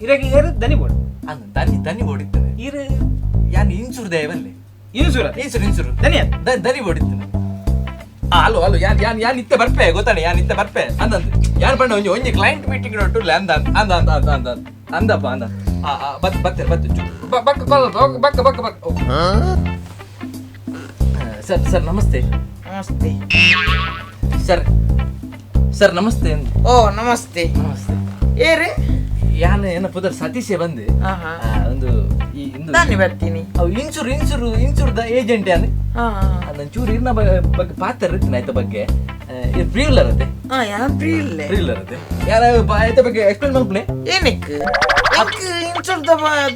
ಇರಗೆ ಏರು ದನಿ ಬೋಡು. ಅಂದ ದನಿ ದನಿ ಬೋಡಿತ್ತನೆ. ಇರು ಯಾನ್ ಇನ್ಸೂರ್ ದೇವಲ್ಲಿ. ಇನ್ಸೂರ್ ಇನ್ಸೂರ್ ಇನ್ಸೂರ್ ದನಿ ದನಿ ಬೋಡಿತ್ತನೆ. ಹಲೋ ಹಲೋ, ಯಾನ್ ಯಾನ್ ಯಾನ್ ಇತ್ತೆ ಬರ್ಪೆ ಗೊತ್ತಾನೆ, ಯಾನ್ ಇತ್ತೆ ಬರ್ಪೆ ಅಂದಂದು. ಯಾನ್ ಪಂಡ ಒಂಜಿ ಒಂಜಿ ಕ್ಲೈಂಟ್ ಮೀಟಿಂಗ್ ಒಟ್ಟು ಅಂದ ಅಂದ ಅಂದ ಅಂದ ಅಂದ ಅಂದಪ್ಪ ಅಂದ. ಬತ್ ಬತ್ತೆ ಬತ್ತೆ ಬಕ್ಕ ಬಕ್ಕ ಬಕ್ಕ ಬಕ್ಕ. ಸರ್ ಸರ್ ನಮಸ್ತೆ. ನಮಸ್ತೆ ಸರ್. ಸರ್ ನಮಸ್ತೆ. ಓ ನಮಸ್ತೆ. ನಮಸ್ತೆ. ಏರಿ ಯಾನ್ ಏನ ಪುದರ್ ಸತೀಶೆ ಬಂದು ಒಂದು ಈ ಇಂದು ದಾನಿ ಬರ್ತೀನಿ. ಅವು ಇನ್ಸೂರ್ ಇನ್ಸೂರ್ ಇನ್ಸೂರ್ದ ಏಜೆಂಟ್ ಯಾನ್. ನನ್ನ ಚೂರು ಇರ್ನ ಬಗ್ಗೆ ಪಾತ್ರ ಇರ್ತೀನಿ ಆಯ್ತ ಬಗ್ಗೆ. ಇದು ಪ್ರೀವ್ಲರ್ ಅತ್ತೆ. ಯಾನ್ ಫ್ರೀ ಇಲ್ಲ. ಪ್ರೀವ್ಲರ್ ಅತ್ತೆ. ಯಾರ ಆಯ್ತ ಬಗ್ಗೆ ಎಕ್ಸ್ಪ್ಲೇನ್ ಮಲ್ಪನೆ. ಏನಕ್ಕೆ ಎಂಕ್ ಇನ್ಸೂರ್ದ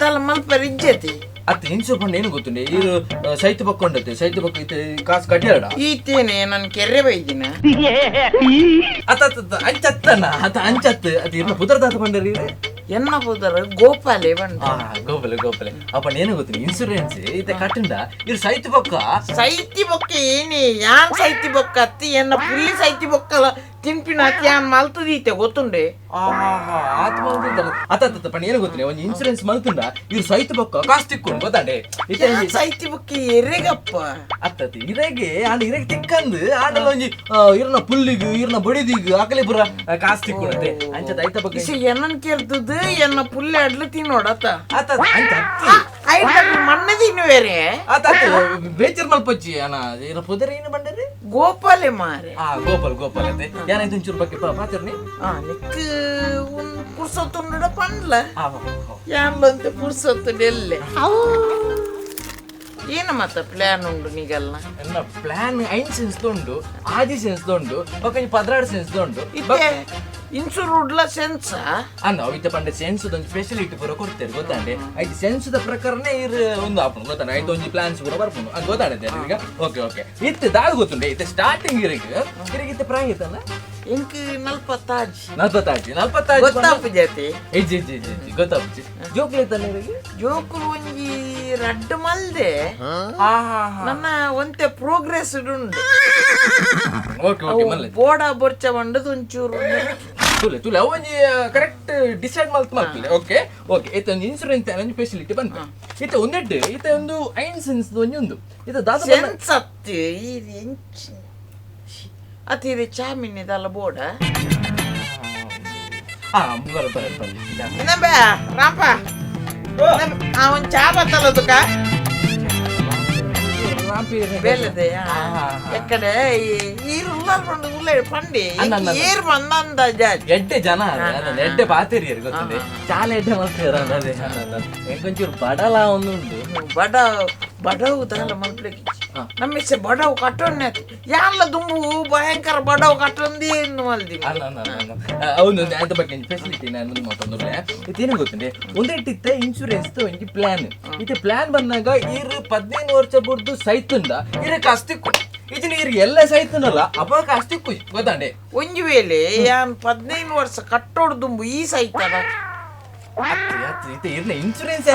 ದಲ ಮಲ್ಪರ ಇಜ್ಜತಿ. ಅತ್ತೆ ಇನ್ಸೂರ್ ಪಂಡ ಏನು ಗೊತ್ತುಂಡೆ, ಇದು ಸೈತು ಬಕ್ಕೊಂಡತ್ತೆ, ಸೈತು ಬಕ್ಕ ಇತ್ತೆ ಕಾಸು ಕಟ್ಟಿಯಾಡ. ಈತೇನೆ ನನ್ ಕೆರ್ರೆ ಬೈದಿನ. ಅತ್ತ ಅತ್ತ ಅಂಚತ್ತನ ಅತ್ತ ಅಂಚತ್ತು ಅದು ಇರ್ನ ಪುದರ್ ದಾತ ಪಂಡರಿ. ಎನ್ನ ಪುದರ್ ಗೋಪಾಲೆ ಬಂಡ. ಗೋಪಾಲೆ ಗೋಪಾಲೆ ಅಪ್ಪ ಏನು ಗೊತ್ತಿಲ್ಲ, ಇನ್ಸೂರೆನ್ಸ್ ಇತ್ತೆ ಕಟ್ಟಂಡ ಇರ್ ಸೈತು ಬೊಕ್ಕ. ಸೈತಿ ಬೊಕ್ಕ ಏನೇ ಯಾನ್ ಸೈತಿ ಬೊಕ್ಕ ಅತ್ತಿ ಎನ್ನ ಪುಲ್ಲಿ ಸೈತಿ ಬೊಕ್ಕಲ ತಿನ್ಪಿನ ಅತ್ತಿ ಯಾನ್ ಮಲ್ತದೀತೆ ಗೊತ್ತುಂಡೆ. ಆತ್ಮ ಅತ್ತ ಅತ್ತ ಪಂಡ ಏನು ಗೊತ್ತಿಲ್ಲ, ಒಂಜಿ ಇನ್ಸೂರೆನ್ಸ್ ಮಲ್ತುಂಡ ಇರ್ ಸೈತು ಬೊಕ್ಕ ಕಾಸು ತಿಕ್ಕೊಂಡು ಗೊತ್ತಾಂಡೆ. ಇತ್ತೆ ಯಾನ್ ಸೈತಿ ಬೊಕ್ಕ ಎರೆಗಪ್ಪ. ಅತ್ತ ಇರೆಗೆ ಆಂಡ ಇರೆಗೆ ತಿಕ್ಕಂದು ಆಂಡಲ ಒಂಜಿ ಇರ್ನ ಪುಲ್ಲಿಗು ಇರ್ನ ಬಡಿದಿಗು ಅಕಲೆ ಪುರ ಕಾಸು ತಿಕ್ಕೊಂಡತ್ತೆ ಅಂಚದ ಐತ ಬಗ್ಗೆ. ಇಸ ಎನ್ನನ್ ಕೆರ್ತದ ಎನ್ನ ಪುಲ್ಲೆ ಅಡ್ಲು ತಿನ್ನೋಡತ್ತ. ಅತ್ತ ಅಂಚ ಐತ ಮಣ್ಣು ತಿನ್ನುವೇರೆ. ಅತ್ತ ಬೇಚರ್ ಮಲ್ಪಚ್ಚಿ ಅಣ್ಣ. ಇರ ಪುದರ್ ಏನು ಬಂಡರಿ? ಗೋಪಾಲೆ ಮಾರೆ. ಗೋಪಾಲ್ ಗೋಪಾಲ್ ಅತ್ತೆ ಯಾನಾಯ್ತು ಒಂಚೂರು ಬಗ್ಗೆ ಪಾತಿರ್ನಿ. ನಿಕ್ ಒಂದು ಪುರ್ಸೊತ್ತುಂಡ ಪಂಡ್ಲ ಯಾನ್ಲಂತೆ ಪುರ್ಸೊತ್ತು ಎಲ್ಲೆ ಏನ ಮತ್ತ ಪ್ಲಾನ್ ಉಂಡು ನಿಗಲ್ಲ? ಎನ್ನ ಪ್ಲಾನ್ ಐನ್ ಸೆನ್ಸ್ ಉಂಡು, ಆದಿ ಸೆನ್ಸ್ ಉಂಡು, ಬೊಕ 16 ಸೆನ್ಸ್ ಉಂಡು. ಇತ್ತೆ ಇನ್ಸೂರ್ ಉಡ್ಲ ಸೆನ್ಸ ಅನ್ನ ಅವಿತ ಪಂಡ ಸೆನ್ಸ್ ಒಂಜಿ ಫೆಸಿಲಿಟಿ ಪೂರ ಕೊಡ್ತೇವೆ ಗೊತ್ತಾಂಡೆ. ಐದು ಸೆನ್ಸ್ the ಪ್ರಕಾರನೇ ಇರ್ ಒಂದು ಆಪುಂಡು ಗೊತ್ತಾಂಡೆ. ಐದು ಒಂಜಿ ಪ್ಲಾನ್ಸ್ ಪೂರ ಬರ್ಪುಂಡು ಅದು ಗೊತ್ತಾಂಡೆ ಈಗ. ಓಕೆ ಓಕೆ ಇತ್ತೆ ದಾದ ಗೊತ್ತುಂಡೆ, ಇತ್ತೆ ಸ್ಟಾರ್ಟಿಂಗ್ ಇರಗ್ ಇರಗ್ ಇತ್ತೆ ಪ್ರಾಯ ಇತ್ತಲ್ಲ. ಇಂಕ್ ನಲ್ಪತ್ತಾಜಿ. ನಲ್ಪತ್ತಾಜಿ ನಲ್ಪತ್ತಾಜಿ ಗೊತ್ತಾಪು ಜಾತಿ. ಇಜ್ಜಿ ಇಜ್ಜಿ ಇಜ್ಜಿ ಇಜ್ಜಿ ಗೊತ್ತಾಪುಜಿ. ಜೋಕ್ಲೆ ಇತ್ತಲ್ಲ ಇರಗ್? ಜೋಕುಲು ಒಂಜಿ ರಡ್ಡು ಮಲ್ದೆ ನನ್ನ ಒಂತೆ ಪ್ರೋಗ್ರೆಸ್ ಉಂಡು. ಓಕೆ ಓಕೆ ಮಲ್ಲೆ ಬೋಡ ಬೊರ್ಚ ಬಂಡದು ಒಂಚೂರು ತುಲೆ ತುಲೆ ಅವು ಒಂಜಿ ಕರೆಕ್ಟ್ ಡಿಸೈಡ್ ಮಲ್ತ್ ಮಲ್ಪಲೆ. ಓಕೆ ಓಕೆ ಇತ್ತೆ ಒಂಜಿ ಇನ್ಸೂರೆನ್ಸ್ ಒಂಜಿ ಫೆಸಿಲಿಟಿ ಬಂತು. ಇತ್ತೆ ಒಂದೆಡ್ಡು ಇತ್ತೆ ಒಂದು ಐನ್ ಸೆನ್ಸ್ ಒಂಜಿ ಉಂದು ಇತ್ತೆ ದಾದ ಸೆನ್ಸ್ ಅತ್ತು ಇದು ಎಂಚಿ ಅತ್ತಿದೆ ಚಾಮಿನಿದಲ್ಲ ಬೋಡ. ಬರ ಬರ ಬರ ಇನ್ನೊಬ್ಬ ರಾಂಪ ಅವನ್ ಚಾ ಬತ್ತಲ್ಲ ತುಕ ಬೇಲದೆ ಎಕ್ಕಡೆ ಈರು ಉಲ್ಲಾಲ್ ಪಂಡು ಉಲ್ಲ ಪಂಡಿ ಏರ್ ಬಂದ ಅಂದಾಜ್ ಎಡ್ಡೆ ಜನ ಎಡ್ಡೆ ಪಾತೆರಿಯರು ಗೊತ್ತುಂಡೆ, ಚಾಲ ಎಡ್ಡೆ ಮಲ್ತೇರ. ಅದೇ ಎಂಕೊಂಚೂರು ಬಡಲ ಒಂದು ಉಂಡು. ಬಡ ಬಡವು ದಾಲ ಮಲ್ಪಲಿಕ್ಕೆ ನಮ್ಮಿಸೆ ಬಡವು ಕಟ್ಟೊನ್ನೆ ಯಾಲ್ಲ ದುಂಬು ಭಯಂಕರ ಬಡವು ಕಟ್ಟೊಂದಿ ಇನ್ನು ಮಲ್ದಿ. అవును అంత ಬಗ್ಗೆ ಫೆಸಿಲಿಟಿ ನಾನು ಮಾತಾಡೋದ್ರೆ ಇತ್ತೇನು ಗೊತ್ತುಂಡೆ, ಒಂದೆಟ್ಟಿತ್ತೆ ಇನ್ಶೂರೆನ್ಸ್ ಒಂಜಿ ಪ್ಲಾನ್. ಇತ್ತೆ ಪ್ಲಾನ್ ಬಂದಾಗ ಇರು 15 ವರ್ಷ ಬುಡ್ದು ಸೈತುಂಡ ಇರ ಕಾಸ್ತಿಕ್ಕು ಇಜಿನ ಇರು ಎಲ್ಲ ಸೈತುಂಡಲ್ಲ ಅಪ್ಪ ಕಾಸ್ತಿಕ್ಕು ಗೊತ್ತಾಂಡೆ. ಒಂಜಿ ವೇಳೆ ಯಾನ್ 15 ವರ್ಷ ಕಟ್ಟೋಡು ದುಂಬು ಈ ಸೈತದ ಇನ್ಶೂರೆನ್ಸ್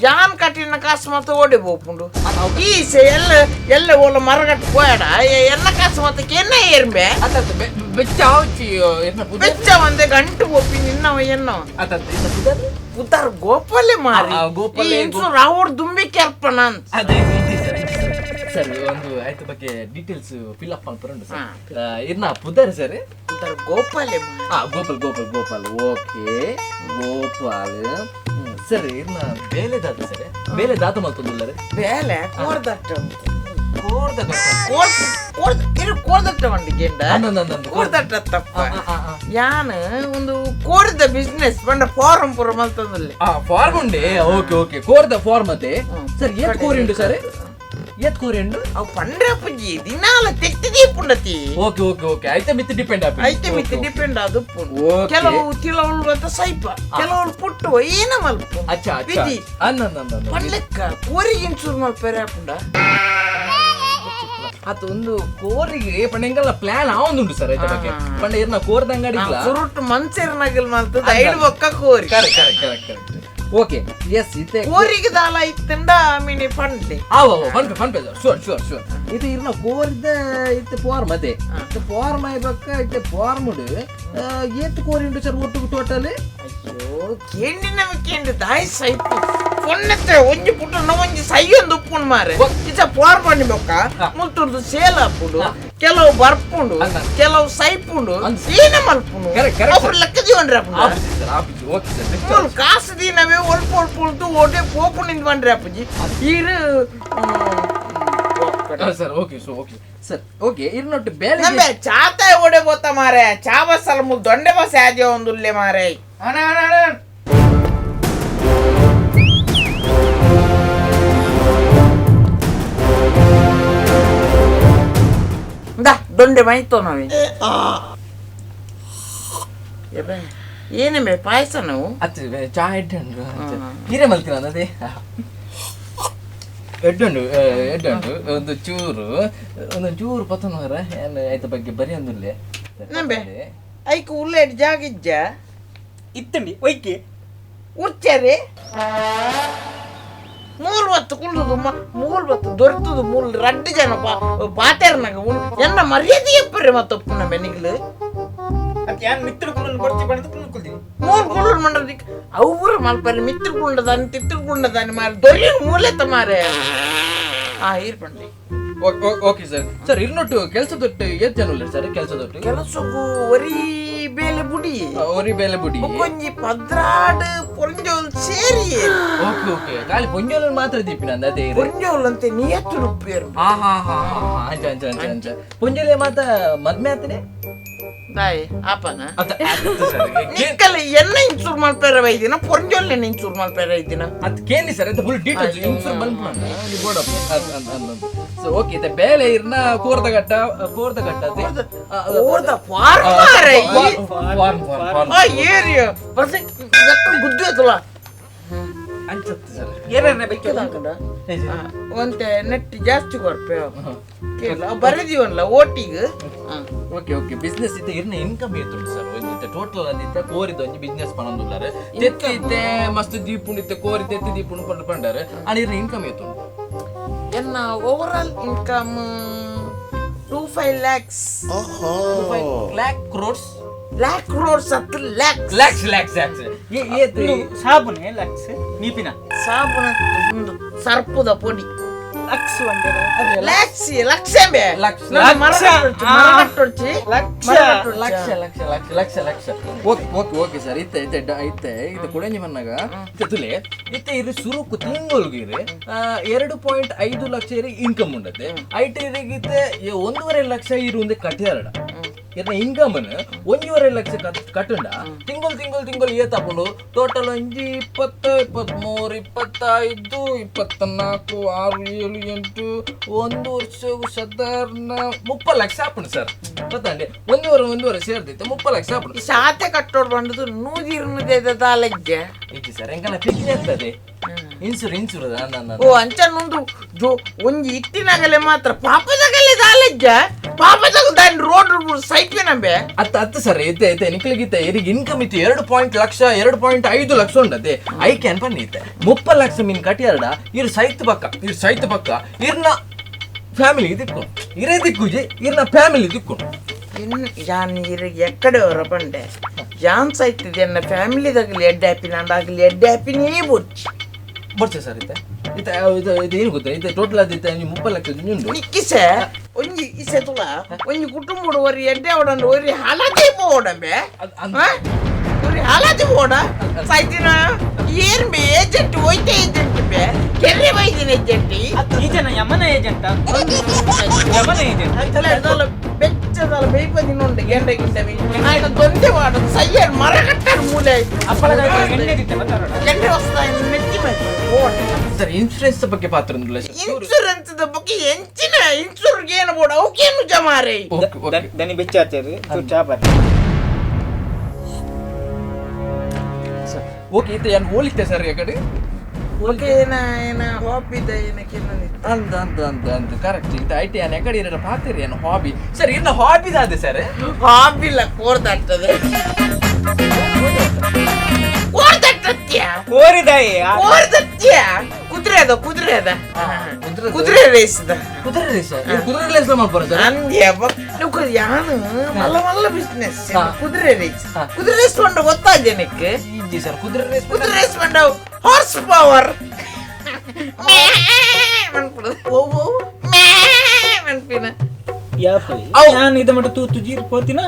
ಯಾನ್ ಕಟ್ಟಿನ ಕಾಸು ಮತ್ತೆ ಓಡಿ ಪೋಪುಂಡು ಈ ಎಲ್ಲ ಎಲ್ಲ ಓಲ ಮರಗಟ್ಟು ಪೋಯಡ ಎಲ್ಲ ಕಾಸು ಮತ್ತೆ ಎನ್ನ ಏರ್ಬೆ ಬೆಚ್ಚ ಆವಚ್ಚಿ ಬೆಚ್ಚ ಒಂದೇ ಗಂಟು ಪೋಪಿ ನಿನ್ನವ ಎನ್ನವ ಉದ್ದಾರ ಗೋಪಾಲೆ ಮಾರಿ ಗೋಪಾಲೆ ಇನ್ಸೂರ್ ಅವ್ರ ದುಂಬಿ ಕೆರ್ಪಣ ಅಂತ. ಅದೇ ಸರ್ ಒಂದು ಆಯ್ತು ಬಗ್ಗೆ ಡೀಟೇಲ್ಸ್ ಫಿಲ್ ಅಪ್ ಮಾಡ್ಕೊಂಡು ಸರ್. ಇರ್ನ ಪುದರ್ ಸರ್? ಉದ್ದಾರ ಗೋಪಾಲೆ. Gopal Gopal Gopal okay Gopal sir. ಇರ್ನ ಬೇಲೆ ದಾತ ಸರ್? ಬೇಲೆ ದಾತ ಮಲ್ತೊಂದುಲ್ಲರೆ? ಬೇಲೆ ಕೋರ್ದಟ್ಟ ಕೋರ್ದ ಕೋರ್ದಟ್ಟ ಬಂಡಿಗೆಂಡ ಕೋರ್ದಟ್ಟ ತಪ್ಪ ಯಾನ್ ಒಂದು ಕೋರ್ದ ಬಿಸ್ನೆಸ್ ಬಂಡ ಫಾರ್ಮ್ ಪೂರ ಮಲ್ತೊಂದುಲ್ಲೆ. ಫಾರ್ಮ್ ಉಂಡೆ. ಓಕೆ ಓಕೆ ಕೋರ್ದ ಫಾರ್ಮ್ ಅತ್ತೆ ಸರ್. ಏತ್ ಕೋರಿಂಡು ಸರ್? ಏತ್ ಕೋರಿಂಡು? ಅವು ಪಂಡ್ರೆ ಪುಜ್ಜಿ ದಿನಾಲ ತೆತ್ತಿ ದೀಪುಂಡತಿ. ಓಕೆ ಓಕೆ ಓಕೆ ಐತೆ ಮಿತ್ ಡಿಪೆಂಡ್ ಆಪಿ ಐತೆ ಮಿತ್ ಡಿಪೆಂಡ್ ಅದು. ಕೆಲವು ತಿಳವಳು ಅಂತ ಸೈಪ ಕೆಲವು ಪುಟ್ಟು ಏನ ಮಲ್ಪ. ಅಚ್ಚಾ ಅಚ್ಚಾ ಅನ್ನ ಪಂಡ್ಲೆಕ್ಕ ಕೋರಿಗೆ ಇನ್ಸೂರ್ ಮಲ್ಪೆರೆ ಆಪುಂಡ. ಅದು ಒಂದು ಕೋರಿಗೆ ಪಂಡ ಎಂಗಲ್ಲ ಪ್ಲಾನ್ ಆವೊಂದುಂಡು ಸರ್ ಐತ ಬಗ್ಗೆ. ಪಂಡ ಇರ್ನ ಕೋರ್ದ ಅಂಗಡಿ ಸುರುಟ್ಟು ಮನ್ಸೇರ್ ನಗಲ್ ಮಲ್ತದ ಐಡು ಬೊಕ್ಕ ಕೋರಿ. Correct correct correct correct. Okay yes ಇತ್ತೆ ಕೋರಿಗೆ ದಾಲ ಇತ್ತಂಡ ಮಿನಿ ಪಂಡೆ ಆವ ಪನ್ಪೆ ಪನ್ಪೆ ಸರ್ ಶೋರ್ ಶೋರ್ ಶೋರ್ ಇದು ಇರ್ನ ಕೋರಿದ ಇತ್ತೆ ಫಾರ್ಮ್ ಅದೇ ಇತ್ತೆ ಫಾರ್ಮ್ ಆಯ್ಬಕ್ಕ ಇತ್ತೆ ಫಾರ್ಮ್ಡ್ ಏತ್ ಕೋರಿ ಉಂಟು ಸರ್ ಒಟ್ಟು ಟೋಟಲ್ ಅಯ್ಯೋ ಕೇಂಡಿನ ಕೇಂಡಿ ದಾಯಿ ಸೈಪು ಪೊಣ್ಣತ್ತೆ ಒಂಜಿ ಪುಟ್ಟನ ಒಂಜಿ ಸೈಯೊಂದು ಉಪ್ಪುಂಡು ಮಾರೆ ಇತ್ತ ಫಾರ್ಮ್ ಪಂಡಿ ಬೊಕ್ಕ ಮುಲ್ತುರ್ದು ಸೇಲ್ ಆಪುಂಡು ಕೆಲವು ಬರ್ಪುಂಡು ಕೆಲವು ಸೈಪುಂಡು ಏನ ಮಲ್ಪುಂಡು Correct, correct, ಅವ್ರು ಲೆಕ್ಕ ಜೀವನ್ರಿ ಅಪ್ಪುಂಡು office sir office okay sir ಮೂಲು ಕಾಸು ದೀನವೇ ಒಲ್ಪ ಒಲ್ಪ ಉಳ್ದು ಓಟೆ ಪೋಪು ನಿಂದು Bandri ಅಪ್ಪುಜಿ ಈರು sir okay so okay sir okay ಇರ್ನೊಟ್ಟು ಬೇಲೆ ನಂಬೆ ಚಾತ ಓಡೆ ಬೋತ ಮಾರೆ ಚಾ ಬಸ್ಸಲ್ಲ ಮುಲ್ ದೊಂಡೆ ಬಸ್ ಆದ್ಯ ಒಂದು ಉಲ್ಲೆ ಮಾರೆ ಅಣ್ಣ ಅಣ್ಣ ಅಣ್ಣ ಇಂದಾ ದೊಂಡೆ ಮೈತೋ ನಾವೇ ಏನೇ ಪಾಯಸ ನಾವು ಅತ್ತು ಚಾ ಎಡ್ಡುಂಡು ಹೀರೆ ಮಲ್ತಿನ ಅದೇ ಎಡ್ಡುಂಡು ಎಡ್ಡುಂಡು ಒಂದು ಚೂರು ಒಂದು ಚೂರು ಪತ್ತನವರ ಏನು ಆಯ್ತ ಬಗ್ಗೆ ಬರೆಯೊಂದುಲ್ಲೆ ನಂಬೆ ಐಕ್ ಉಲ್ಲೇಡ್ ಜಾಗ ಇಜ್ಜ ಇತ್ತಂಡಿ ಒಯ್ಕೆ ಉರ್ಚಾರಿ ಮೂರು ಹೊತ್ತು ಕುಳ್ಳುದು ಮೂರು ಹೊತ್ತು ದೊರೆತದು ಮೂರು ರಡ್ಡು ಜನ ಪಾತೇರ್ನಾಗ ಎನ್ನ ಮರ್ಯಾದೆ ಎಪ್ಪರಿ ಮತ್ತೊಪ್ಪು ನಮ್ಮ ನಿಗ್ಲು ಅತ್ ಯಾನ್ ಮಿತ್ರ ಕುಲ್ಲನ್ನು ಕೊಡ್ತಿ ಬಣ್ಣದ ಕುಲ್ಲು ಕುಲ್ದಿನಿ ಮೂರು ಕುಳ್ಳು ಮಂಡದಿಕ್ ಅವ್ರು ಮಲ್ಪರಿ ಮಿತ್ರ ಕುಂಡದಾನಿ ತಿತ್ರ ಕುಂಡದಾನಿ ಮಾರೆ ದೊರೆಯ ಮೂಲೆತ ಮಾರೆ ಆ ಇರ್ ಪಂಡಿ ಓಕೆ ಸರ್ ಸರ್ ಇರ್ನೊಟ್ಟು ಕೆಲಸದೊಟ್ಟು ಏತ್ ಜನ ಉಲ್ಲೆರ್ ಸರ್ ಕೆಲಸದೊಟ್ಟು ಕೆಲಸಕ್ಕೂ ಒರಿ ಬೇಲೆ ಬುಡಿ ಒರಿ ಬೇಲೆ ಬುಡಿ ಒಂಜಿ ಪದ್ರಾಡ್ ಪೊಂಜೋಲ್ ಸೇರಿ ಓಕೆ ಓಕೆ ಖಾಲಿ ಪೊಂಜೋಲ್ ಮಾತ್ರ ದೀಪಿನ ಅದೇ ಇರು ಪೊಂಜೋಲ್ ಅಂತೆ ನಿಯತ್ತು ರುಪ್ಪಿಯರು ಹಾ ಹಾ ಹಾ ಹಾ ಅಂಚ ಅಂಚ ಅಂಚ ಅಂಚ ಪೊಂಜೋಲೆ ಮಾತ ಮದ್ಮೆ ಆತನೆ ಬಾಯ್ ಆಪನ ಅತ್ತ ಅತ್ತ ಸರ್ ನಿಕ್ಕಲ್ಲ ಎನ್ನ ಇನ್ಸೂರ್ ಮಲ್ಪೆರ ವೈದಿನ ಪೊಂಜೋಲ್ ಇನ್ಸೂರ್ ಮಲ್ಪೆರ ಐದಿನ ಅದ್ ಕೇಳಿ ಸರ್ ಅದು full details insure bandh board ಸೊ ಓಕೆ ಇತ್ತೆ ಬೇಲೆ ಇರ್ನ ಕೋರ್ದ ಗಟ್ಟ ಕೋರ್ದ ಗಟ್ಟ ಓದ ಫಾರ್ಮ್ ಮಾರೆ ಫಾರ್ಮ್ ಫಾರ್ಮ್ ಆ ಏರಿಯಾ ಬಸ್ ಎಕ್ಕ ಗುದ್ದು ಆತಲ್ಲ ಅಂಚತ್ತು ಸರ್ ಏರನ್ನ ಬೇಕು ಒಂತೆ ನೆಟ್ ಜಾಸ್ತಿ ಕೊರ್ಪೆ ಕೇಳ ಬರೆದಿವಲ್ಲ ಓಟಿಗೆ ಓಕೆ ಓಕೆ ಬಿಸ್ನೆಸ್ ಇತ್ತೆ ಇರ್ನ ಇನ್ಕಮ್ ಇರ್ತುಂಡು ಸರ್ ಒಂಜಿ ಇತ್ತೆ ಟೋಟಲ್ ಅಂದಿತ್ತೆ ಕೋರಿದ ಒಂಜಿ ಬಿಸ್ನೆಸ್ ಪನೊಂದುಲ್ಲಾರೆ ತೆತ್ತಿ ಇತ್ತೆ ಮಸ್ತ್ ದೀಪುಂಡು ಇತ್ತೆ ಕೋರಿ ತೆತ್ತಿ ದೀಪುಂಡು ಪಂಡ ಪಂಡಾರೆ ಆಂಡ ಇರ್ನ ಇನ್ಕಮ್ ಇರ್ತುಂಡು ಎನ್ನ overall income 25 lakhs lakh crores lakh crores ಹತ್ತು ಲ್ಯಾಕ್ಸ್ ಲ್ಯಾಕ್ಸ್ ಲ್ಯಾಕ್ಸ್ ಲ್ಯಾಕ್ಸ್ ಏತ್ ಸಾಬುನೆ ಲಕ್ಸ್ ನೀಪಿನ ಸಾಬೂನ ಒಂದು ಸರ್ಪದ ಪೊಡಿ ಲಕ್ಸ್ ಒಂದೇ ಲ್ಯಾಕ್ಸ್ ಲಕ್ಷ ಬೇ ಲಕ್ಷ. ಮರಗಟ್ಟೊಡ್ಚಿ ಲಕ್ಷ. Lakh lakh lakh lakh lakh okay okay okay sir ಇತ್ತೆ ಇತ್ತೆ ಇತ್ತೆ ಇತ್ತೆ ಕೊಡಂಜಿ ಮನ್ನಾಗ ಇತ್ತೆ ತುಲೆ ಇತ್ತೆ ಇರು ಸುರುಕು ತಿಂಗಳಿಗೆ ಇರು 2.5 ಲಕ್ಷ ಇರು ಇನ್ಕಮ್ ಉಂಡತೆ ಐಟ್ ಇರಿಗಿತ್ತೆ 1.5 ಲಕ್ಷ ಇರು ಒಂದೇ ಕಟ್ಟಿಯಾರಡ ಇರ್ನ ಇನ್ಕಮ್ 1.5 ಲಕ್ಷ ಕಟ್ಟುಂಡ ತಿಂಗಳು ತಿಂಗಳು ತಿಂಗಳು ಏತಾಪುಂಡು ಟೋಟಲ್ ಒಂಜಿ 20 23 25 24 6 7 8 ಒಂದು ವರ್ಷ ಸಾಧಾರಣ 30 ಲಕ್ಷ ಆಪುಂಡು ಸರ್ ಗೊತ್ತಂడి ಒಂದೂವರೆ ಒಂದೂವರೆ ಸೇರ್ದಿತ್ತು 30 ಲಕ್ಷ ಆಪುಂಡು ಈ ಸಾತೆ ಕಟ್ಟೋಡ್ ಬಂದದ್ದು ನೂದಿರ್ನದೇ ದಾಲಜ್ಜೆ ಇಜ್ಜಿ ಸರ್ ಎಂಕಲ್ಲ ಪಿಗ್ನಿ ಆಗ್ತದೆ ಇನ್ಸೂರ್ ಇನ್ಸೂರ್ ಓ ಅಂಚ ನೊಂದು ಜೋ ಒಂಜಿ ಇಟ್ಟಿನಾಗಲೆ ಮಾತ್ರ ಪಾಪದಾಗಲೆ ದಾಲಜ್ಜ ಪಾಪದಾಗ ದಾನಿ ರೋಡ್ ಸೈಪಿನಂಬೆ ಅತ್ತ ಅತ್ತ ಸರ್ ಇತ್ತೆ ಇತ್ತೆ ನಿಕ್ಲಿಗಿತ್ತೆ ಇರಿಗೆ ಇನ್ಕಮ್ ಇತ್ತು 2 ಲಕ್ಷ 2.5 ಲಕ್ಷ ಉಂಡತೆ I can ಬನ್ನಿ ಇತ್ತೆ 30 ಲಕ್ಷ ಮೀನ್ ಕಟ್ಟಿಯಾರಡ ಇರು ಸೈತ್ ಪಕ್ಕ ಇರು ಸೈತ್ ಪಕ್ಕ ಇರ್ನ ಫ್ಯಾಮಿಲಿ ದಿಕ್ಕು ಇರೇ ದಿಕ್ಕುಜಿ ಇರ್ನ ಫ್ಯಾಮಿಲಿ ದಿಕ್ಕು ಇನ್ನು ಯಾನ್ ಇರಿಗೆ ಎಕ್ಕಡೆ ಹೊರ ಬಂಡೆ ಯಾನ್ ಸೈತಿದೆ ಎನ್ನ ಫ್ಯಾಮಿಲಿದಾಗಲಿ ಎಡ್ಡೆ ಹ್ಯಾಪಿನ ಅಂಡಾಗಲಿ ಎಡ್ಡೆ ಹ್ಯಾಪಿನೇ ಬೊಚ್ಚಿ ಬರ್ಚೆ ಸರ್ ಇತ್ತೆ ಇತ್ತೆ ಇದು ಇದು ಏನು ಗೊತ್ತಾ ಇತ್ತೆ ಟೋಟಲ್ ಆದಿತ್ತೆ 30 ಲಕ್ಷ ಉಂಟು ನಿಕ್ಕಿಸೆ ಒಂಜಿ ಇಸೆ ತುಲ ಒಂಜಿ ಕುಟುಂಬಡು ಒರಿ ಎಡ್ಡೆ ಓಡಂಡು ಒರಿ ಹಲದಿ ಪೋಡಂಬೆ ಒರಿ ಹಲದಿ ಪೋಡ ಸೈತಿನ ಏನ್ ಬೆ ಏಜೆಂಟ್ ಹೋಯ್ತೆ ಏಜೆಂಟ್ ಬೆ ಕೆರೆ ಬೈದಿನ ಏಜೆಂಟ್ ಈ ಜನ ಯಮನ ಏಜೆಂಟ್ ಯಮನ ಏಜೆಂಟ್ ಬೆಚ್ಚದಲ್ಲ ಬೇಯ್ಪದಿನ ಉಂಟು ಗೆಂಡೆ ಗಿಂಡೆ ಆಯ್ತು ದೊಂದೆ ವಾಡದು ಸಯ್ಯರ್ ಮರಗಟ್ಟರ್ ಮೂಲೆ ಅಪ್ಪಳದ ಎಣ್ಣೆ ದಿತ್ತೆ ಮಾತಾಡೋಣ ಗೆಂಡೆ ವಸ್ತ ಮೆಚ್ಚಿ ಓಡ ಸರ್ ಇನ್ಸೂರೆನ್ಸ್ ಬಗ್ಗೆ ಪಾತ್ರ ಉಂಟಲ್ಲ ಸರ್ ಇನ್ಸೂರೆನ್ಸ್ ಬಗ್ಗೆ ಎಂಚಿನ ಇನ್ಸೂರೆನ್ಸ್ ಏನು ಬೋಡ ಅವಕ್ಕೇನು ಜಮಾರೆ ಓಕೆ ಓಕೆ ದನಿ ಬೆಚ್ಚ ಆಚಾರಿ ಚೂರು ಚಾ ಬರ್ರಿ ಓಕೆ ಇತ್ತೆ ಏನು ಹೋಲಿತ್ತೆ ಸರ್ ಯಾಕಡೆ ಓಕೆ ಏನ ಏನ ಹಾಬಿ ಏನಕ್ಕೆ ಅಂದ ಅಂದ ಅಂದ ಅಂದ ಕರೆಕ್ಟ್ ಇತ್ತೆ I T ಎಕಡೆ ಇರೋ ಪಾತಿರಿ ಏನು ಹಾಬಿ ಸರ್ ಇನ್ನ ಹಾಬಿ ದಾದೆ ಸರ್ ಹಾಬಿ ಇಲ್ಲ ಕೋರ್ದಾಗ್ತದೆ ಕೋರ್ದಾಗ್ತದೆ ಕೋರಿದತ್ಯ. ಕೋರಿದಾಯಿ. ಕೋರಿದತ್ಯ, ಕುದುರೆ ಅದ, ಕುದುರೆ ಅದ, ಕುದುರೆ ರೇಸ್. ಕುದುರೆ ರೇಸ್, ಕುದುರೆ ರೇಸ್ ಮಾಡ್ಬಾರ ಸರ್. ಅಂದ್ಯ ಯಾನು ಮಲ್ಲ ಮಲ್ಲ ಬಿಸ್ನೆಸ್. ಕುದುರೆ ರೇಸ್, ಕುದುರೆ ರೇಸ್ ಪಂಡ ಗೊತ್ತಾ ಜನಕ್ಕೆ? ಇಜ್ಜಿ ಸರ್, ಕುದುರೆ ರೇಸ್. ಕುದುರೆ ರೇಸ್ ಪಂಡ ಹಾರ್ಸ್ ಪವರ್ ಓ ಓ ಮನ್ಪಿನ. ನಾನು ಇದ ಮಟ್ಟ ತೂತು ಜೀರ್ ಪೋತಿನ.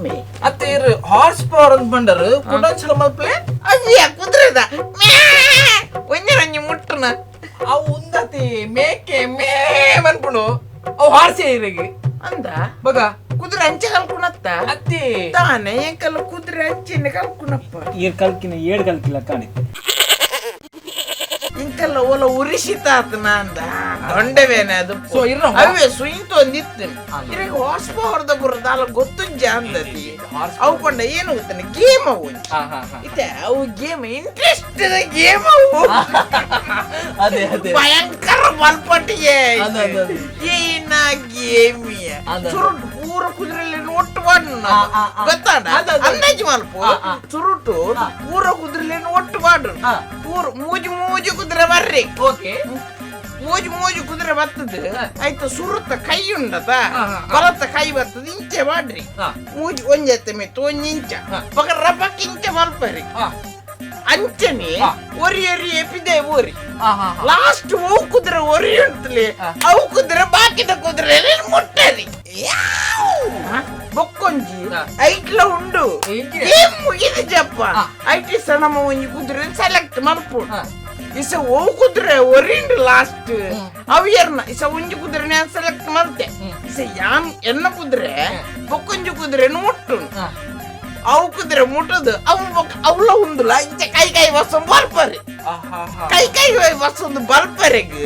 ಮೇ. ಅತ್ತೆ, ಹಾರ್ಸ್ ಪವರ್ ಅಂತ ಬಂಡರು ಕುಡಂಚಲ ಮಲ್ಪ್ಲೆ. ಅವ್ಯ ಕುದುರೆದ ಒಂಜಿ ಒಂಜಿ ಮುಟ್ಟುನ. ಅವು ಉಂದತಿ ಮೇಕೆ ಮೇ ಮನ್ಪುಣು, ಅವು ಹಾರ್ಸ್ ಇರಗಿ. ಅಂದ. ಬಗ. ಕುದುರೆ ಅಂಚೆ ಕಲ್ಕುಣತ್ತ. ಅತ್ತಿ. ತಾನೆ ಎಂಕಲ್ಲ ಕುದುರೆ ಅಂಚೆನೆ ಕಲ್ಕುಣಪ್ಪ. ಏರ್ ಕಲ್ಕಿನ ಏಡ್ ಕಲ್ಕಿಲ್ಲ ಕಾಣಿತ್ತೆ. ಇಂಕಲ್ಲ ಓಲ ಉರಿಸಿತಾತನ ಅಂದ ದೊಂಡೆವೇನೆ ಅದು. ಸೊ ಇರ್ನ ಅವೇ ಸುಯಿಂತ ಒಂದಿತ್ತು ಇರಗ ಹಾರ್ಸ್ ಪವರ್ the ಬುರದ ಅಲ್ಲ ಗೊತ್ತುಂಜ ಅಂದತಿ. ಅವು ಪಂಡ ಏನು ಗೊತ್ತಾನೆ ಗೇಮ್ ಅವು. ಹಾ ಹಾ ಹಾ. ಇತ್ತೆ ಅವು game interest game ಅವು. ಅದೇ ಅದೇ. ಭಯಂಕರ ಬಲ್ಪಟ್ಟಿಗೆ. ಅದೇ, ಅದೇ, ಅದೇ. ಏನ ಗೇಮಿಯ. ಅದೇ. ಚುರುಟು ಪೂರ ಕುದುರೆಯಲ್ಲಿ ಒಟ್ಟು ಬಾಡು. ಆ, ಆ, ಆ. ಗೊತ್ತಾಡ? ಅದೇ, ಅದೇ. ಅಂದಾಜು ಮಲ್ಪ. ಆ, ಆ. ಚುರುಟು ಪೂರ ಕುದುರೆಯನ್ನು ಒಟ್ಟು ಬಾಡು. ಪೂರ ಮೂಜು ಮೂಜು ಕುದುರೆ ಬರ್ರಿ. ಓಕೆ. ಮೂಜು ಮೂಜು ಕುದುರೆ ಬರ್ತದೆ ಆಯ್ತು. ಸುರುತ್ತ ಕೈ ಉಂಡತ. ಆ, ಆ, ಆ. ಬಲತ್ತ ಕೈ ಬರ್ತದೆ, ಇಂಚೆ ಮಾಡ್ರಿ. ಮೂಜು ಒಂಜೆತ್ತ ಮಿತ್ತು ಒಂಜಿ ಇಂಚ. ಬೊಕ ರಬಕ್ ಇಂಚೆ ಮಲ್ಪರಿ. ಅಂಚನೆ. ಒರಿ ಒರಿ ಎಪಿದೆ ಓರಿ. ಹಾ ಹಾ ಹಾ. ಲಾಸ್ಟ್ ಅವು ಕುದುರೆ ಒರಿ ಉಂಟಲಿ. ಅವು ಕುದುರೆ ಬಾಕಿದ ಕುದುರೆ ಮುಟ್ಟರಿ. ಬೊಕ್ಕೊಂಜಿ ಐಟ್ಲ ಉಂಡು. ಎಂಚಿನ? ಗೇಮ್ ಮುಗಿದ ಜಪ್ಪ. IT ಸಣಮ ಒಂಜಿ ಕುದುರೆ ಸೆಲೆಕ್ಟ್ ಮಲ್ಪು. ಇಸ ಓ ಕುದುರೆ ಒರಿಂಡು ಲಾಸ್ಟ್ ಅವು ಎರ್ನ ಇಸ ಒಂಜಿ ಕುದುರೆ ನಾನು ಸೆಲೆಕ್ಟ್ ಮಲ್ತೆ. ಇಸ ಯಾನ್ ಎನ್ನ ಕುದುರೆ ಬೊಕ್ಕೊಂಜಿ ಕುದುರೆ ಮುಟ್ಟು. ಅವು ಕುದುರೆ ಮುಟ್ಟದು ಅವು ಬೊಕ್ಕ ಅವಳ ಉಂದುಲ ಇಂಚ ಕೈ ಕೈ ಬಸ್ಸೊಂದು ಬರ್ಪರಿ. ಕೈ ಕೈ ಬಸ್ಸೊಂದು ಬಲ್ಪರೆಗ್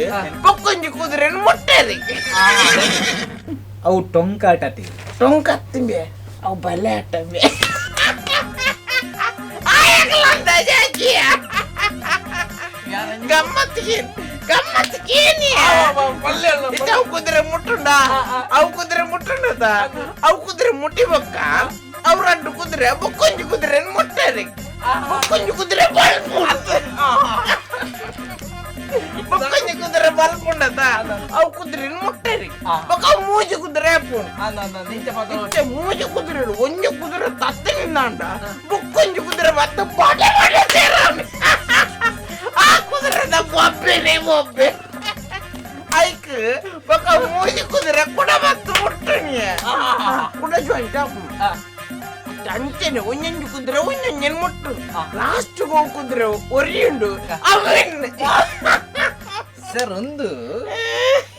ಬೊಕ್ಕೊಂಜಿ ಕುದುರೆ ಮುಟ್ಟರಿ. ಅವು ಟೊಂಕಾಟ. ಟೊಂಕತ್ತಿಂಬೆ, ಅವು ಬಲೆ ಆಟಂಬೆ. ಆಯಾಗಲ ಅಂದಾಜಾಕಿಯ ಗಮ್ಮತ್ತಿಗೆ ಗಮ್ಮತ್ತಿಗೇನಿ. ಇತ್ತ ಅವು ಕುದುರೆ ಮುಟ್ಟುಂಡ, ಅವು ಕುದುರೆ ಮುಟ್ಟುಂಡದ. ಅವು ಕುದುರೆ ಮುಟ್ಟಿ ಬೊಕ್ಕ ಅವ್ರ ಅಡ್ಡು ಕುದುರೆ ಬೊಕ್ಕೊಂಜಿ ಕುದುರೆ ಮುಟ್ಟರಿ. ಬೊಕ್ಕೊಂಜಿ ಕುದುರೆ ಬಲ್ಪು, ಬೊಕ್ಕೊಂಜಿ ಕುದುರೆ ಬಲ್ಪುಂಡದ. ಅವು ಕುದುರೆ ಮುಟ್ಟರಿ. ಬೊಕ್ಕ ಅವು ಮೂಜಿ ಕುದುರೆ ಆಪುಂಡು. ಇಂಚ ಮೂಜಿ ಕುದುರೆ ಒಂಜಿ ಕುದುರೆ ತತ್ತೆ ನಿಂದಾಂಡ ಬೊಕ್ಕೊಂಜಿ ಕುದುರೆ ಬತ್ತ ಬಡೆ ಬಡೆ ಸೇರಾಮಿ. ಆ ಕುದುರೆದ ಬೊಬ್ಬೆನೆ ಬೊಬ್ಬೆ. ಐಕ್ ಬೊಕ್ಕ ಮೂಜಿ ಕುದುರೆ ಕುಡ ಬತ್ತು ಮುಟ್ಟಣಿಯ ಕುಡ ಜಾಯಿಂಟ್ ಆಪುಂಡು. ಅಂಚೆನೆ ಒಂಜೊಂಜಿ ಕುದುರೆ ಒಂಜೊಂಜೆನ್ ಮುಟ್ಟು. ಲಾಸ್ಟ್ ಗೋ ಕುದುರೆ ಒರಿಯುಂಡು ಅವನ್. ಸರ್, ಒಂದು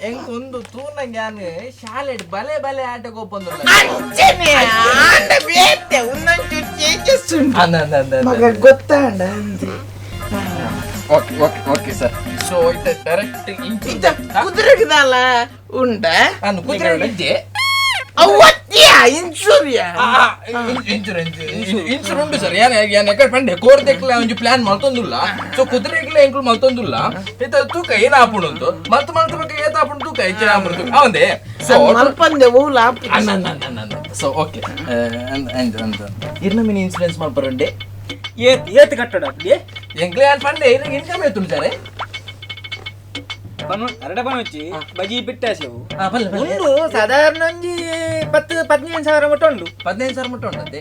ಎಂಕ್ ಒಂದು ತೂನ ಜ್ಞಾನ ಶಾಲೆಡ್ ಬಲೆ ಬಲೆ ಆಟ ಗೊಪ್ಪಂದು. ಅಂಚೆನೆ ಆಂಡ ಬೇತೆ ಒಂದೊಂಚೂರು ಚೇಂಜಸ್ ಉಂಟು ಮಗ, ಗೊತ್ತಾಂಡ ಅಂದೆ. Okay okay okay sir. So ಇತ್ತ ಡೈರೆಕ್ಟ್ ಇತ್ತ ಕುದುರೆಗಿದಲ್ಲ ಉಂಡ. ನಾನು ಕುದುರೆ ಇದ್ದೆ. ಅವತ್ತಿಯ ಇನ್ಸೂರಿಯ. ಇನ್ಶೂರೆನ್ಸ್ ಇನ್ಶೂರ್ ಉಂಟು ಸರ್. ಏನ್ ಏನ್ ಎಕಡೆ ಪಂಡೆ ಕೋರ್ದೆಕ್ಲ ಒಂಜಿ ಪ್ಲಾನ್ ಮಲ್ತೊಂದುಲ್ಲ. ಸೊ ಕುದುರೆಗ್ಲ ಎಂಕುಲು ಮಲ್ತೊಂದುಲ್ಲ. ಇತ್ತ ತೂಕ ಏನ್ ಆಪುಂಡು ಉಂಟು ಮಲ್ತು ಮಲ್ತು ಬೊಕ್ಕ ಏತ್ ಆಪುಂಡು ತೂಕ ಹೆಚ್ಚಿನ ಆಪುಂಡು ತೂಕ ಅವಂದೇ. ಸೊ ಮಲ್ಪಂದೆ ಓಲ. ಸೊ ಓಕೆ, ಇರ್ನ ಮಿನಿ ಇನ್ಸೂರೆನ್ಸ್ ಮಲ್ಪರಂಡೆ. ಏತ್ ಏತ್ ಕಟ್ಟಡ ಅಪ್ಪಿ? ಎಂಕ್ಲೆ ಯಾನ್ ಪಂಡೆ ಇರ್ನ ಇನ್ಕಮ್ ಏತುಂಡು ಸರ್? ಪನು ಅರಡ ಪನೊಚ್ಚಿ ಬಜಿ ಬಿಟ್ಟಾಸೆವು. ಬಲ್ಲೆ ಬಲ್ಲೆ. ಉಂಡು ಸಾಧಾರಣ ಒಂಜಿ 10-15 ಸಾವಿರ ಮುಟ್ಟ ಉಂಡು. 15,000 ಮುಟ್ಟ ಉಂಟಂತೆ.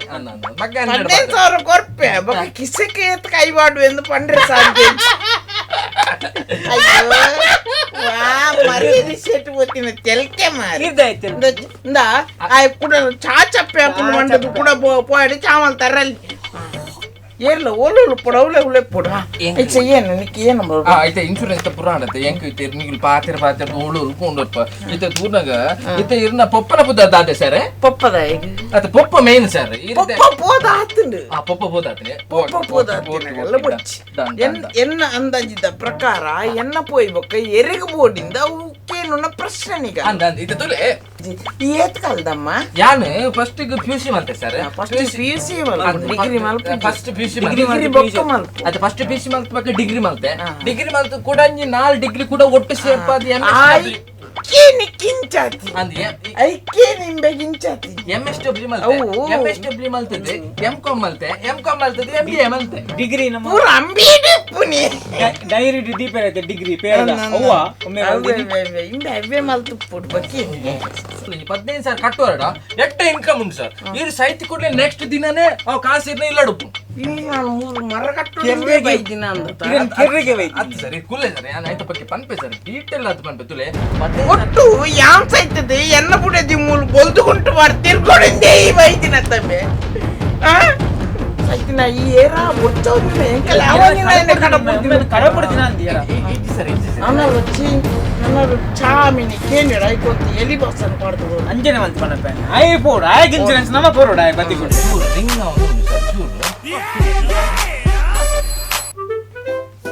ಮಗ್ಗ. 15,000 ಕೊರ್ಪೆ ಬೊಕ್ಕ ಕಿಸಕ್ಕೆ ಏತ್ ಕೈ ಬಾಡು ಎಂದು ಪಂಡ್ರೆ ಸಾಧ್ಯ. ಅಯ್ಯೋ ವಾ ಮರ್ಯಾದೆ ಶೆಟ್ ಪೋತಿನ ತೆಲ್ಕೆ ಮಾರಿ. ಇರ್ದಾಯ್ತು. ಇಂದ ಆ ಕುಡ ಚಾಚಪ್ಪೆ ಆಪುಂಡು ಮಂಡದು ಕುಡ ಪೋಯಡು ಚಾಮಲ್ ತರಲ್ಲಿ ಏರ್ಲ ಓಲು ಪೊಡ ಅವಳೆ ಉಳೆ ಪೊಡ. ಇಚ್ಚ ಏನು ನಿಕ್ಕೆ ಏನು? ಐತೆ ಇನ್ಶೂರೆನ್ಸ್ ಪುರ ಆಡತ್ತೆ ಎಂಕ್ ಇತ್ತೆ ನಿಗಿಲ್ ಪಾತೆರ ಪಾತೆರ ಓಳು ಉಳ್ಕೊಂಡಪ್ಪ. ಇತ್ತೆ ತೂರ್ನಾಗ ಇತ್ತೆ ಇರ್ನ ಪೊಪ್ಪನ ಪುದ ದಾದೆ ಸರ್. ಪೊಪ್ಪದ ಈಗ. ಅತ್ತ ಪೊಪ್ಪ ಮೇನ್ ಸರ್. ಪೊಪ್ಪ ಪೋದ ಆತುಂಡು. ಆ ಪೊಪ್ಪ ಪೋದಾತ್ನೆ. ಪೊಪ್ಪ ಪೋದ ಆತಿನ ಬೊಚ್ಚಿ. ಎನ್ನ ಅಂದಾಜಿದ ಪ್ರಕಾರ ಎನ್ನ ಪೋಯ್ ಬೊಕ್ಕ ಎರೆಗ್ ಬೋರ್ಡಿಂದ ಅವು ಕೇನುನ ಪ್ರಶ್ನೆಗ. ಅಂದ ಅಂದ ಇತ್ತೆ ತುಲೆ. ಏತ್ ಕಲ್ದಮ್ಮ? ಯಾನ್ ಫಸ್ಟ್ ಪಿಯುಸಿ ಮಲ್ತೆ sir. First PUC, degree ಮಲ್ಪ. First PUC. Degree ಬೊಕ್ಕ ಮಲ್ಪ. ಅದು ಫಸ್ಟ್ ಪಿಯುಸಿ ಮಲ್ತ ಬೊಕ್ಕ ಡಿಗ್ರಿ ಮಲ್ತೆ. ಡಿಗ್ರಿ ಮಲ್ತ ಕೂಡ ಒಂಜಿ ನಾಲ್ ಡಿಗ್ರಿ ಕೂಡ ಒಟ್ಟು ಸೇರ್ಪಾದ ಎಂ ಆಯ್. ಐಕೆ ನಿಕ್ಕಿಂಚಾತಿ ಅಂದ್ ಐಕೆ ನಿಂಬೆ ಗಿಂಚಾತಿ M S W ಮಲ್ತೆ ಅವು. M S W ಮಲ್ತದೆ M com ಮಲ್ತೆ M com ಮಲ್ತದೆ M B A ಮಲ್ತೆ degree ನಮ್ಮ ಪೂರ ಅಂಬೀಡಿ ಪುನಿ ಡೈರಿ ದೀಪ ಐತೆ ಡಿಗ್ರಿ ಪೇರ್ದ ಅವ್ವ ಒಮ್ಮೆ ಮಲ್ದಿನಿ. ಇಂಬೆ ಅವ್ವೆ ಮಲ್ತು ಪುಡ್ ಬಕ್ಕಿ 15,000 ಕಟ್ಟುವರಡ ಎಟ್ಟ ಇನ್ಕಮ್ ಉಂಟು ಸರ್ ಇರು ಸೈತಿ ಕೂಡಲೇ ನೆಕ್ಸ್ಟ್ ದಿನನೇ ಅವ್ ಕಾಸು ಇರ್ನ ಇಲ್ಲಡುಪ್ಪು ಇನ್ನು ನಾನು ಮೂರು ಮರ ಕಟ್ಟು ಕೆರ್ರೆಗೆ- ಬೈದಿನ ಅಂದ ಇದನ್ನ ಕೆರ್ರೆಗೆ ಬೈತಿ. ಅದು ಸರ್ ಕುಲ್ಲೆ ಸರ್ ನಾನು ಆಯ್ತು ಬಗ್ಗೆ ಪನ್ಪೆ ಸರ್ ಡೀಟೇಲ್ ಅದು ಪನ್ಪೆ ತುಲೆ ಮತ್ತೆ ಒಟ್ಟು ಯಾನ್ ಸೈತದೆ ಎನ್ನ ಬುಡದಿ ಮೂಲು ಬೊಲ್ದುಗುಂಟು ಮಾಡಿ ತಿರ್ಗೊಡಿಂದೆ ಈ ಬೈದಿನ ತಮ್ಮೆ ಆ ಸೈತಿನ ಈ ಏರ ಒಚ್ಚೋದಿನ ಎಂಕಲ್ ಯಾವನಿನ ಎನ್ನ ಕಡಪುಡ್ದಿನ ಒಮ್ಮೆ ಕಡಪುಡ್ದಿನ ಅಂದಿಯರ. ಇಜ್ಜಿ ಸರ್ ಇಜ್ಜಿ ಸರ್ ಅನ್ನ వచ్చి అన్నారు చామిని కేంద్ర అయిపోతే ఎలి బస్ అని పడుతుంది ಅಂಜನೆ ಮಲ್ತ್ ಪನಪ್ಪೆ. ಆಯೆ ಪೋಡು, ಆಯೆಗ್ ಇನ್ಸೂರೆನ್ಸ್ ನಮ ಪೋರೋಡು ಆಯೆ ಬತ್ತಿ ಕೊಡು. ಚೂರು ರಿಂಗ್ ಉಂಟು ಸರ್ ಚೂರು.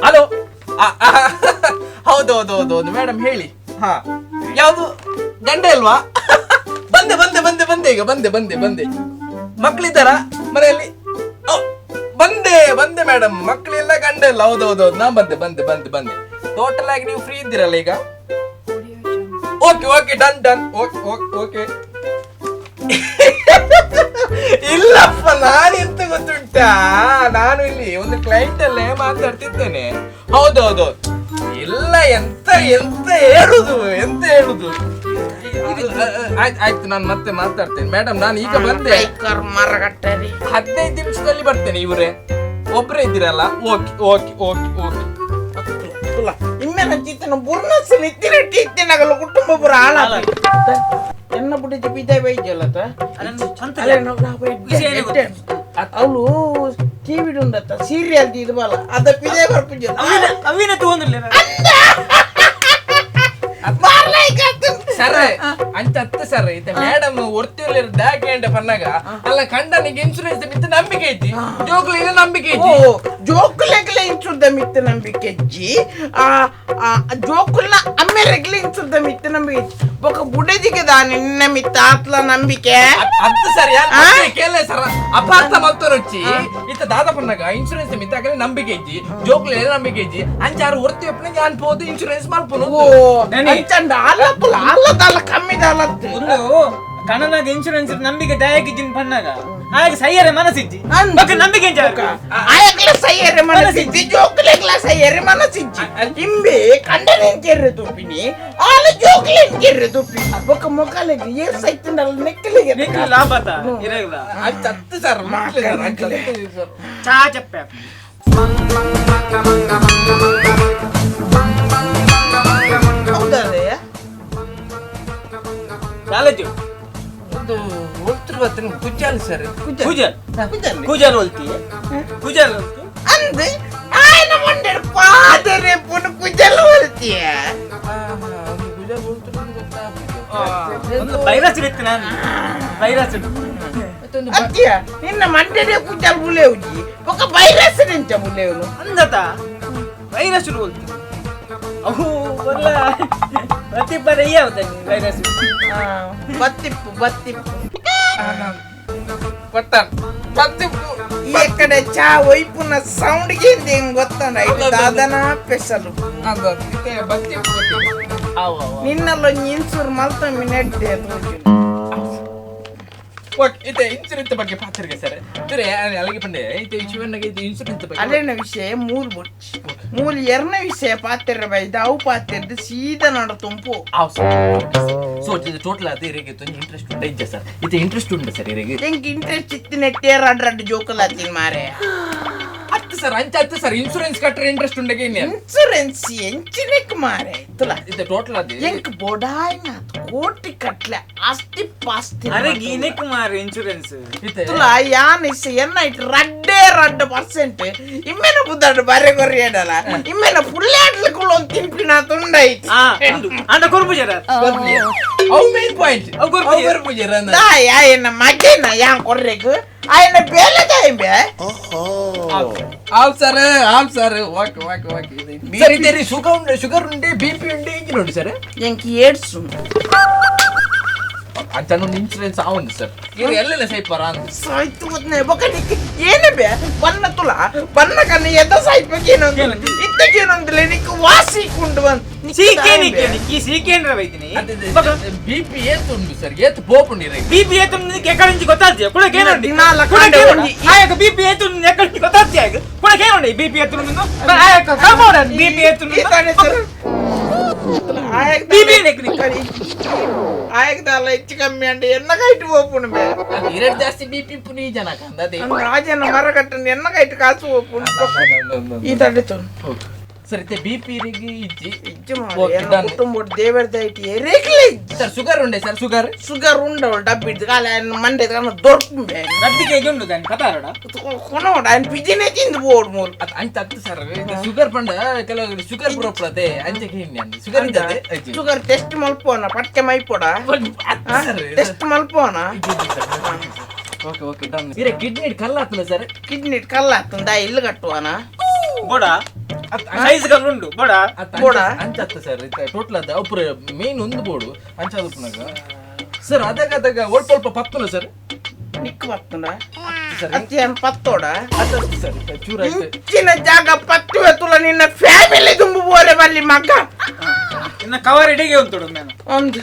ಹಲೋ, ಹೌದು ಹೌದು ಹೌದು ಹೌದು ಮೇಡಮ್ ಹೇಳಿ. ಹಾ ಯಾವುದು ಗಂಡ ಅಲ್ವಾ? ಬಂದೆ ಬಂದೆ ಬಂದೆ ಬಂದೆ ಈಗ ಬಂದೆ ಬಂದೆ ಬಂದೆ. ಮಕ್ಕಳಿದ್ದಾರಾ ಮನೆಯಲ್ಲಿ? ಓ, ಬಂದೆ ಬಂದೆ ಮೇಡಮ್, ಮಕ್ಕಳೆಲ್ಲ ಗಂಡ ಇಲ್ಲ. ಹೌದು ಹೌದು ಹೌದು, ನಾ ಬಂದೆ ಬಂದೆ ಬಂದೆ ಬಂದೆ. ಟೋಟಲ್ ಆಗಿ ನೀವು ಫ್ರೀ ಇದ್ದೀರಲ್ಲ ಈಗ? Okay okay, done done, okay okay okay. ಇಲ್ಲಪ್ಪ, ನಾನು ಎಂತ ಗೊತ್ತುಂಟಾ, ನಾನು ಇಲ್ಲಿ ಒಂದು ಕ್ಲೈಂಟ್ ಅಲ್ಲೇ ಮಾತಾಡ್ತಿದ್ದೇನೆ. ಹೌದೌದು, ಇಲ್ಲ ಎಂತ ಎಂತ ಹೇಳುದು ಎಂತ ಹೇಳುದು. ಆಯ್ತು ಆಯ್ತು, ನಾನು ಮತ್ತೆ ಮಾತಾಡ್ತೇನೆ ಮೇಡಮ್. ನಾನು ಈಗ ಬಂದೆ, ಮರಗಟ್ಟರಿ 15 ನಿಮಿಷದಲ್ಲಿ ಬರ್ತೇನೆ. ಇವರೇ ಒಬ್ರೇ ಇದ್ದೀರಲ್ಲ? Okay okay okay okay. ಇಮ್ಮೆನ ಚಿತ್ತನ ಬುರ್ನಸ್ ನಿತ್ತಿರಟ್ಟಿ ಇತ್ತಿನಗಲ ಕುಟುಂಬ ಪುರ ಆಳ ಎನ್ನ ಬುಡಿದ ಬಿದ್ದೆ ಬೈಜಲ್ಲತ ಅದನ್ನು ಚಂತ ಅಲ್ಲ ಅವಳು ಟಿವಿ ಉಂಡತ್ತ ಸೀರಿಯಲ್ ಇದು ಬಲ ಅದ ಪಿದೆ ಬರ್ಪುಜ ಅವಿನ ತಗೊಂಡಿಲ್ಲ ಸರ್ ಅಂಚ ಅತ್ತ ಸರ್ ಇತ್ತೆ ಮೇಡಮ್ ಒರ್ತಿರ್ಲಿರ ದಾಕೇಂಡ ಪನ್ನಾಗ ಅಲ್ಲ ಕಂಡನಿಗೆ ಇನ್ಸೂರೆನ್ಸ್ ಮಿತ್ತ ನಂಬಿಕೆ ಐತಿ, ಜೋಕುಲಿಗೆ ನಂಬಿಕೆ ಓ ಐತಿ. ಜೋಕುಲೆಗ್ಲ ಇನ್ಸುರ್ದ ಮಿತ್ತ ನಂಬಿಕೆ ಅಜ್ಜಿ, ಆ ಆ ಜೋಕುಲ್ನ ಅಮ್ಮೆರೆಗ್ಲ ಇನ್ಸುರ್ದ ಮಿತ್ತ ನಂಬಿಕೆ ಇಜ್ಜಿ. ಬೊಕ ಬುಡದಿಗೆ ದಾ ನಿನ್ನ ಮಿತ್ತ ಆತ್ಲ ನಂಬಿಕೆ ಅತ್ತ ಸರ್ ಯಾನ್ ಆ? ಕೇಳ ಸರ್ ಅಪಾರ್ಥ ಮಲ್ತೊನೊಚ್ಚಿ ಇತ್ತ ದಾದ ಪನ್ನಾಗ ಇನ್ಸೂರೆನ್ಸ್ ಮಿತ್ತ ಆಗಲಿ ನಂಬಿಕೆ ಐತಿ, ಜೋಕುಲೆ ನಂಬಿಕೆ ಐತಿ. ಅಂಚಾರು ಒರ್ತಿ ಒಪ್ಪನ ಯಾನ್ ಪೋದು ಇನ್ಸೂರೆನ್ಸ್ ಮಲ್ಪುನು. ಓ ನನಿ. ಅಂಚಂಡ ಅಲ್ಲತ್ತಲ್ಲ ಅಲ್ಲದಲ್ಲ ಕಮ್ಮಿದಲ್ಲತ್ತು ಒಂದು ಕಣನಾಗ ಇನ್ಶೂರೆನ್ಸ್ ನಂಬಿಕೆ ದಾಯಕಿಜ್ಜಿನ ಪನ್ನಾಗ ಆಗ ಸೈಯರೆ ಮನಸ್ಸಿಜ್ಜಿ ಅಂದ್. ಬೊಕ ನಂಬಿಕೆ ಎಂಚ ಆಯಗ್ಲ ಸೈಯರೆ ಮನಸ್ಸಿಜ್ಜಿ, ಜೋಕುಲೆಗ್ಲ ಸೈಯರೆ ಮನಸ್ಸಿಜ್ಜಿ. ಇಂಬೆ ಕಂಡನೆನ್ ಕೆರ್ರೆ ತುಪ್ಪಿನಿ ಆಲ ಜೋಕುಲೆನ್ ಕೆರ್ರೆ ತುಪ್ಪಿ ಬೊಕ ಮೊಕಲೆಗ್ ಏರ್ ಸೈತಂಡಲ್ಲ ನೆಕ್ಕಲಿಗೆ ನಿಕ್ಲು ಲಾಭ ಇರಲ್ಲ. ಅಂಚ ಅತ್ತ ಸರ್ ಮಕ್ಳು ಸರ್, ಅಂಚ ಅತ್ತ ಸರ್. ಚಾ ಚಪ್ಪೆ. ಹೌದಲ್ಲಯ್ಯ? ಕಾಲೇಜು ಒಂದು ಒಳ್ತರು ಬರ್ತೇನೆ ಕುಜ್ಜಾಲ್ ಸರ್. ಕೂಜಲ್ ಕುಜಲ್. ಕೂಜಲ್ ಹೊಲ್ತಿ ಕೂಜಲ್ ಹೊಲ್ತಿ ಅಂದ್ ಆಯ್ನ ಮೊಂಡೆಡ್ ಪಾದರೆ ಪುನ ಕುಜಲ್ ಹೊಲ್ತಿಯ. ಒಂದು ಕುಜಾಲ್ ಒಳ್ತರು ಗೊತ್ತಾಗ್ತದೆ. ಒಂದು ವೈರಸ್ ಇತ್ತು ನಾನು ವೈರಸ್ ಮತ್ತೊಂದು ಅತ್ತಿಯ ನಿನ್ನ ಮಂಡೆಡೆ ಕುಜಲ್ ಬುಲೇವುಜಿ ಬೊಕ ವೈರಸ್ ನೆಂಚ ಬುಲೇವುನು. ಅಂದತ ವೈರಸ್ ಹೊಲ್ತಿ ಅವು ಬರಲ್ಲ ಪ್ರತಿ ಬರ ಯಾವ್ದ ವೈರಸ್. ಬತ್ತಿಪ್ಪು ಬತ್ತಿಪ್ಪು ಕೊಟ್ಟಾನ್ ಬತ್ತಿಪ್ಪು. ಈ ಕಡೆ ಚಾ ಒಯ್ಪುನ ಸೌಂಡ್ ಗೆ ಹೆಂಗ್ ಗೊತ್ತಾನ ಇದು ದಾದನ ಪೆಸಲು. ಅದು ಇತ್ತೆ ಬತ್ತಿಪ್ಪು ಗೊತ್ತಿಲ್ಲ. ಅವ್ ಅವ್ ಅವ್. ನಿನ್ನಲ್ಲೊಂದು ಇನ್ಸೂರ್ ಮಲ್ತೊಮ್ಮೆ ನೆಡ್ಡೆ ತೋಜು. ಓಕೆ, ಇತ್ತೆ ಇನ್ಸೂರೆನ್ಸ್ ಬಗ್ಗೆ ಪಾತ್ರಿಗೆ ಸರ್ ತುರೆ ಅಲ್ಲಿಗೆ ಪಂಡೆ ಇತ್ತೆ ಶಿವಣ್ಣಗೆ ಇತ್ತೆ ಇನ್ಸೂರೆನ್ಸ್ ಬಗ್ಗೆ ಅಲ್ಲೇನ ವಿಷಯ ಮೂಲ್ ಬೊಚ್ಚಿ ಮೂಲ್ ಎರನ ವಿಷಯ ಪಾತೆರ ಬೈದ ಅವು ಪಾತೆರ್ದು ಸೀದಾ ನಡ ತುಂಪು. ಅವ್ sir. So ಇದು ಟೋಟಲ್ ಅದು ಇರಿಗೆ ತೊಂದು ಇಂಟ್ರೆಸ್ಟ್ ಉಂಟ ಇಜ್ಜ ಸರ್? ಇದು ಇಂಟ್ರೆಸ್ಟ್ ಉಂಟ ಸರ್ ಇರಿಗೆ? ಎಂಕ್ ಇಂಟ್ರೆಸ್ಟ್ ಇತ್ತು ನೆಟ್ಟೆ ರಡ್ ರಡ್ ಜೋಕಲಾತೀನಿ ಮಾರೆ. ಹತ್ತು ಸರ್ ಅಂಚ ಹತ್ತು ಸರ್ ಇನ್ಸೂರೆನ್ಸ್ ಕಟ್ಟರೆ ಇಂಟ್ರೆಸ್ಟ್ ಉಂಡಗೆ ಇನ್ಯ ಇನ್ಸೂರೆನ್ಸ್ ಎಂಚಿನೆಕ್ ಮಾರೆ ತುಲ. ಇದು ಟೋಟಲ್ ಅದು ಎಂಕ್ ಬೊಡಾಯ್ನ ಕೋಟಿ ಕಟ್ಲೆ ಆಸ್ತಿ ಪಾಸ್ತಿ ಅರೆ ಗೀನೆಕ್ ಮಾರ ಇನ್ಶೂರೆನ್ಸ್ ಇತ್ತೆ ತುಲ ಯಾನ್ is ಎನ್ನ it ರಡ್ಡೇ ರಡ್ಡ ಪರ್ಸೆಂಟ್ ಇಮ್ಮೆನ ಬುದ್ದಾಡು ಬರೆ ಕೊರಿಯಡಲ ಇಮ್ಮೆನ ಪುಲ್ಲಾಡ್ಲಿಕ್ಕುള്ള ಒಂದು ತಿನ್ಪಿನ ತುಂಡೈತಿ. ಆ ಅಂಡ ಕೊರ್ಪುಜರ ಅವು ಮೇನ್ ಪಾಯಿಂಟ್ ಅವು ಕೊರ್ಪುಜೆರ್. ಅವು ಕೊರ್ಪುಜೆರ್ ಅಂದ. ದಾಯ ಆಯನ ಮಗೇನ ಯಾನ್ ಕೊರ್ರೆಗ್ ಆಯನ ಬೇಲೆದಾಯಂಬೆ. ಆವ್ ಸರ್ ಆವ್ sir okay okay okay sir. ಇತ್ತೆ ಶುಗರ್ ಉಂಡೆ ಶುಗರ್ ಉಂಡೆ ಬಿ ಪಿ ಉಂಡೆ ಇಂಜಿನ ಉಂಡು ಸರ್. ಎಂಕ್ ಏಡ್ಸ್ ಉಂಡು. ಅಂಚ ಇನ್ಸೂರೆನ್ಸ್ ಆವಂದು ಸರ್ ಇವ್ರು ಎಲ್ಲೆಲ್ಲ ಸೈಪಾರ ಅಂತ ಸಾಯ್ತು ಗೊತ್ತನೆ ಬೊಕ ನಿಕ್ ಏನೇ ಬೇ ಬನ್ನ ತುಲ ಬನ್ನ ಕನ್ನ ಎದ ಸಾಯ್ಬೇಕು ಏನೊಂದು ಇತ್ತಕೇನೊಂದಿಲ್ಲ ನಿಕ್ ವಾಸಿ ಕೊಂಡು ಬಂದ್ ಸೀಕೆ ನಿಕ್ಕೆ ನಿಕ್ಕಿ ಸೀಕೇಂದ್ರ ಬೈತೀನಿ ಬಿಪಿ ಏತ್ ಉಂಡು ಸರ್ ಏತ್ ಪೋಪುಂಡು ಇರಗೆ ಬಿಪಿ ಏತು ನಿಕ್ಕೆ ಎಕ್ಕಡಿಂಚಿ ಗೊತ್ತಾಗ್ತೀಯ ಕುಡ ಕೇನೊಂಡಿ ದಿನಾಲ ಕುಡ ಕಾಂಡೆ ಕೇನೊಂಡಿ ಒಂಜಿ ಆಯಕ ಬಿಪಿ ಏತು ಎಕ್ಕಡಿಂಚಿ ಗೊತ್ತಾಗ್ತೀಯ ಆಯಕ ಕುಡ ಕೇನೊಂಡಿ ಬಿಪಿ ಏತು ಆಯಕ ಕಮೋಡ ಬಿಪಿ ಏತು ಈ ತಾನೆ ಸರ್ ಬಿಪಿ ನಿಕ್ ನಿಕ್ ಆಯಕದಲ್ಲ ಹೆಚ್ಚು ಕಮ್ಮಿ ಅಂಡ ಎನ್ನ ಕೈಟ್ ಪೋಪುಂಡು ಬೇ ಇರಡ್ ಜಾಸ್ತಿ ಬಿಪಿ ಪುನಿ ಜನ ಕಂದದೆ ರಾಜನ ಮರ ಕಟ್ಟಂದು ಎನ್ನ ಕೈಟ್ ಕಾಸು ಪೋಪುಂಡು ಈ ತಡೆ ಸರ್ ಇತ್ತೆ ಬಿಪಿ ಇರಿಗೆ ಇಜ್ಜಿ ಇಜ್ಜಿ ಮಾರ್ರೆ ಕುಟುಂಬ ದೇವರ ದಯಟಿ ಎರೇಕ್ಲೆ ಇಜ್ಜಿ ಸರ್ ಶುಗರ್ ಉಂಡೆ ಸರ್ ಶುಗರ್ ಶುಗರ್ ಉಂಡವಳು ಡಬ್ಬಿ ಇದ್ದು ಕಾಲ ಮಂಡೆ ಕಾಲ ದೊರ್ಪುಂಬೆ ರಡ್ಡಿಗೆ ಉಂಡು ದಾನಿ ಕತಾರಡ ಕೊನೋಡ ఆయన ಪಿಜಿನೇ ತಿಂದು ಬೋಡು ಮೂರು ಅಂಚ ಅತ್ತು ಸರ್ ಶುಗರ್ ಪಂಡ ಕೆಲವು ಶುಗರ್ ಬರೋಪ್ಲತೆ ಅಂಚೆ ಶುಗರ್ ಇದ್ದದೆ ಶುಗರ್ ಟೆಸ್ಟ್ ಮಲ್ಪೋನ ಪಟ್ಕೆ ಮೈಪೋಡ ಟೆಸ್ಟ್ ಮಲ್ಪೋನ ಓಕೆ ಓಕೆ ಡನ್ ಇರೆ ಕಿಡ್ನಿ ಕಲ್ಲಾತನ ಸರ್ ಕಿಡ್ನಿ ಕಲ್ಲಾತಂದ ಇಲ್ಲು ಕಟ್ಟುವನ ಬೋಡ ಸೈಜ್ ಕಲ್ಲು ಉಂಡು ಬೋಡ ಬೋಡ ಅಂಚತ್ತ ಸರ್ ಟೋಟಲ್ ಅದ ಅಪುರ ಮೇನ್ ಒಂದು ಬೋಡು ಅಂಚ ಉಪ್ಪುನಾಗ ಸರ್ ಅದಗ ಅದಗ ಒಲ್ಪ ಒಲ್ಪ ಪತ್ತುನ ಸರ್ ನಿಕ್ಕು ಪತ್ತುನ ಅತ್ಯನ್ ಪತ್ತೋಡ ಸರ್ ಚೂರ ಇಂಚಿನ ಜಾಗ ಪತ್ತುವೆ ತುಲ ನಿನ್ನ ಫ್ಯಾಮಿಲಿ ತುಂಬು ಬೋರೆ ಬಲ್ಲಿ ಮಗ ಇನ್ನ ಕವರ್ ಇಡಿಗೆ ಉಂಟು ನಾನು ಒಂದು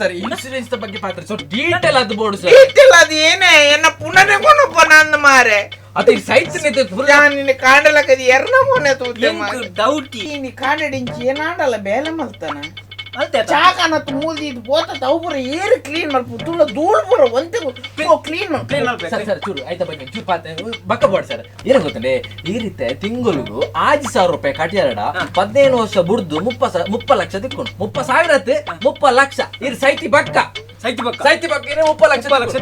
ಸರ್ ಇನ್ಸೂರೆನ್ಸ್ ಬಗ್ಗೆ ಪಾತ್ರ ಸೊ ಡೀಟೇಲ್ ಅದು ಬೋರ್ಡ್ ಸರ್ ಡೀಟೇಲ್ ಅದು ಏನೇ ಎನ್ನ ಪುನನೆ ಕೊನೊಪ್ಪ ನಂದು ಮಾರೆ ಅದು ಸೈಟ್ ನಿತೆ ನಿನ್ನ ಕಾಂಡಲಕದಿ ಎರ್ನ ಮೋನೆ ತೂತೆ ಮಾರೆ ಡೌಟಿ ನೀ ಕಾಂಡಡಿಂಚಿ ಏನಾಡಲ್ಲ ಬೇಲೆ ಮಲ್ತಾನ ಚಾಕನತ್ ಮೂಲ್ದಿ ಪೋತ ತೌಪುರ ಏರು ಕ್ಲೀನ್ ಮಲ್ಪ ತುಳ ಧೂಳು ಪೂರ ಒಂತೆ ಕ್ಲೀನ್ ಕ್ಲೀನ್ ಮಲ್ಪ ಸರ್ ಸರ್ ಚೂರು ಆಯ್ತಾ ಬಗ್ಗೆ ಚೂರು ಪಾತೆ ಬಕ್ಕ ಬೋರ್ಡ್ ಸರ್ ಏನು ಗೊತ್ತಂಡೆ ಈ ರೀತಿ ತಿಂಗಳಿಗೂ 5,000 ರೂಪಾಯಿ ಕಟ್ಟಿಯಾರಡ 15 ವರ್ಷ ಬುಡ್ದು 30 ಲಕ್ಷ ತಿಕ್ಕೊಂಡು 30,000 30 ಲಕ್ಷ ಇರ್ ಸೈತಿ ಬಕ್ಕ ಸೈತಿ ಬಕ್ಕ ಸೈತಿ ಬಕ್ಕ ಇರೋ 30 ಲಕ್ಷ ಲಕ್ಷ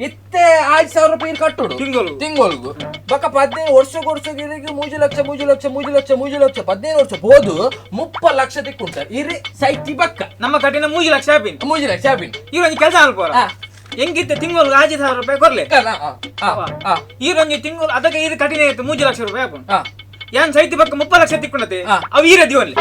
ಇತ್ತೆ 5,000 ರೂಪಾಯಿ ಕಟ್ಟುಡು ತಿಂಗಳಿಗೂ ಬಕ್ಕ 15 ವರ್ಷ ವರ್ಷಕ್ಕೆ 3 ಲಕ್ಷ 3 ಲಕ್ಷ 3 ಲಕ್ಷ 3 ಲಕ್ಷ 15 ವರ್ಷ ಹೋದು 30 ಲಕ್ಷ ತಿಕ್ಕೊಂತಾರೆ ಇರಿ ಸೈತಿ ಬಕ್ಕ ನಮ್ಮ ಕಟ್ಟಿನ 3 ಲಕ್ಷ ಆಪಿನ್ 3 ಲಕ್ಷ ಆಪಿನ್ ಇರೊಂದು ಕೆಲಸ ಅಲ್ಪೋರ ಹೆಂಗಿತ್ತೆ ತಿಂಗಳು 5,000 ರೂಪಾಯಿ ಕೊರ್ಲೆ ಈರೊಂದು ತಿಂಗಳು ಅದಕ್ಕೆ ಇದು ಕಠಿಣ ಇತ್ತು 3 ಲಕ್ಷ ರೂಪಾಯಿ ಆಪುಂಡು ಏನ್ ಸೈತಿ ಬಕ್ಕ 30 ಲಕ್ಷ ತಿಕ್ಕೊಂಡತೆ ಅವು ಈರ ದಿವನ್ಲೆ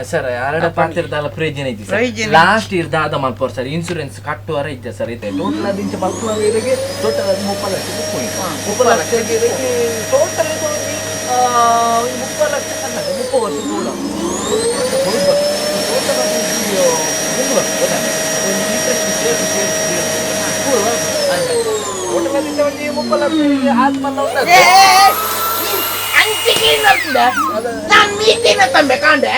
ಸರ್ ಅರಡ ಪಾತಿರ್ದಾಲ ಪ್ರಯೋಜನ ಐತಿ ಸರ್ ಲಾಸ್ಟ್ ಇರ್ದಾದ ಮಲ್ಪೋರ್ ಸರ್ ಇನ್ಸೂರೆನ್ಸ್ ಕಟ್ಟುವರ ಇದ್ದ ಸರ್ ಐತೆ ಟೋಟಲ್ ಅದು ಇಂಚ ಮಲ್ಪುವರಿಗೆ ಟೋಟಲ್ ಅದು 30 ಲಕ್ಷ 30 ಲಕ್ಷ ಟೋಟಲ್ 30 ಲಕ್ಷ 30 ವರ್ಷ ನಾನು ಕಾಂಡೆ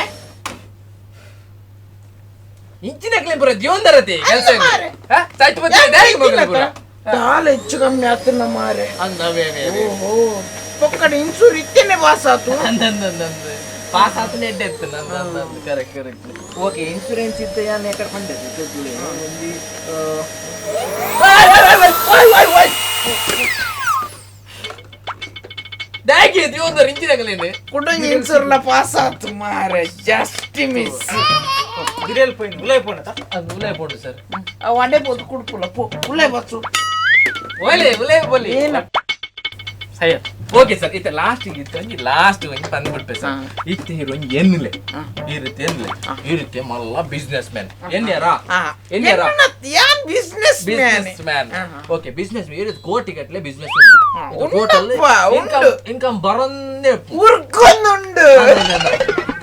ಇಂಚಿನ ಪೂರ ಜೀವನದರತಿ ಕೆಲಸ ದಾಲ ಹೆಚ್ಚು ಕಮ್ಮಿ ಆತನ ಮಾರೆ ಓಹೋ ಪೊಕ್ಕಡ ಇನ್ಸೂರ್ ಇತ್ತೇನೆ ಪಾಸ್ ಆತು ಪಾಸ್ ಆತನೇ ಎಡ್ಡೆ ಇತ್ತು ನನ್ನ ಕರೆಕ್ಟ್ ಕರೆಕ್ಟ್ ಓಕೆ ಇನ್ಸೂರೆನ್ಸ್ ಇದ್ದ ಯಾನ್ ಎಕಡೆ ಪಂಡೆ ದಾಗಿ ಜೀವನದರ ಇಂಚಿನಾಗಲೇನೆ ಕುಡೊಂಜಿ ಇನ್ಸೂರ್ಲ ಪಾಸ್ ಆತು ಮಾರೆ ಜಸ್ಟ್ ಮಿಸ್ ಬಿರಿಯಲ್ ಪೋಯಿನ್ ಉಲೈ ಪೋಣ ಅದು ಉಲೈ ಪೋಡು ಸರ್ ಅವು ಅಡೆ ಪೋದು ಕುಡ್ಪುಲ ಪೋ ಉಲೈ ಬಸ್ಸು ಒಲೆ ಉಲೈ ಬೋಲಿ ಏನ ಸಯ್ಯ ಓಕೆ ಸರ್ ಇತ್ತೆ ಲಾಸ್ಟ್ ಇತ್ತು ಒಂಜಿ ಲಾಸ್ಟ್ ಒಂಜಿ ತಂದು ಬಿಡ್ಪೆ ಸರ್ ಇತ್ತೆ ಹೀರೋ ಒಂಜಿ ಎನ್ನುಲೆ ಈ ರೀತಿ ಎನ್ನುಲೆ ಈ ರೀತಿ ಮಲ್ಲ ಬಿಸ್ನೆಸ್ ಮ್ಯಾನ್ ಎನ್ಯಾರ ಎನ್ಯಾರ ಯಾನ್ business businessman okay business ಈ ರೀತಿ ಕೋಟಿ ಗಟ್ಟಲೆ ಬಿಸ್ನೆಸ್ ಉಂಟು ಟೋಟಲ್ ಇನ್ಕಮ್ ಬರೊಂದೇ ಉರ್ಕೊಂದುಂಡು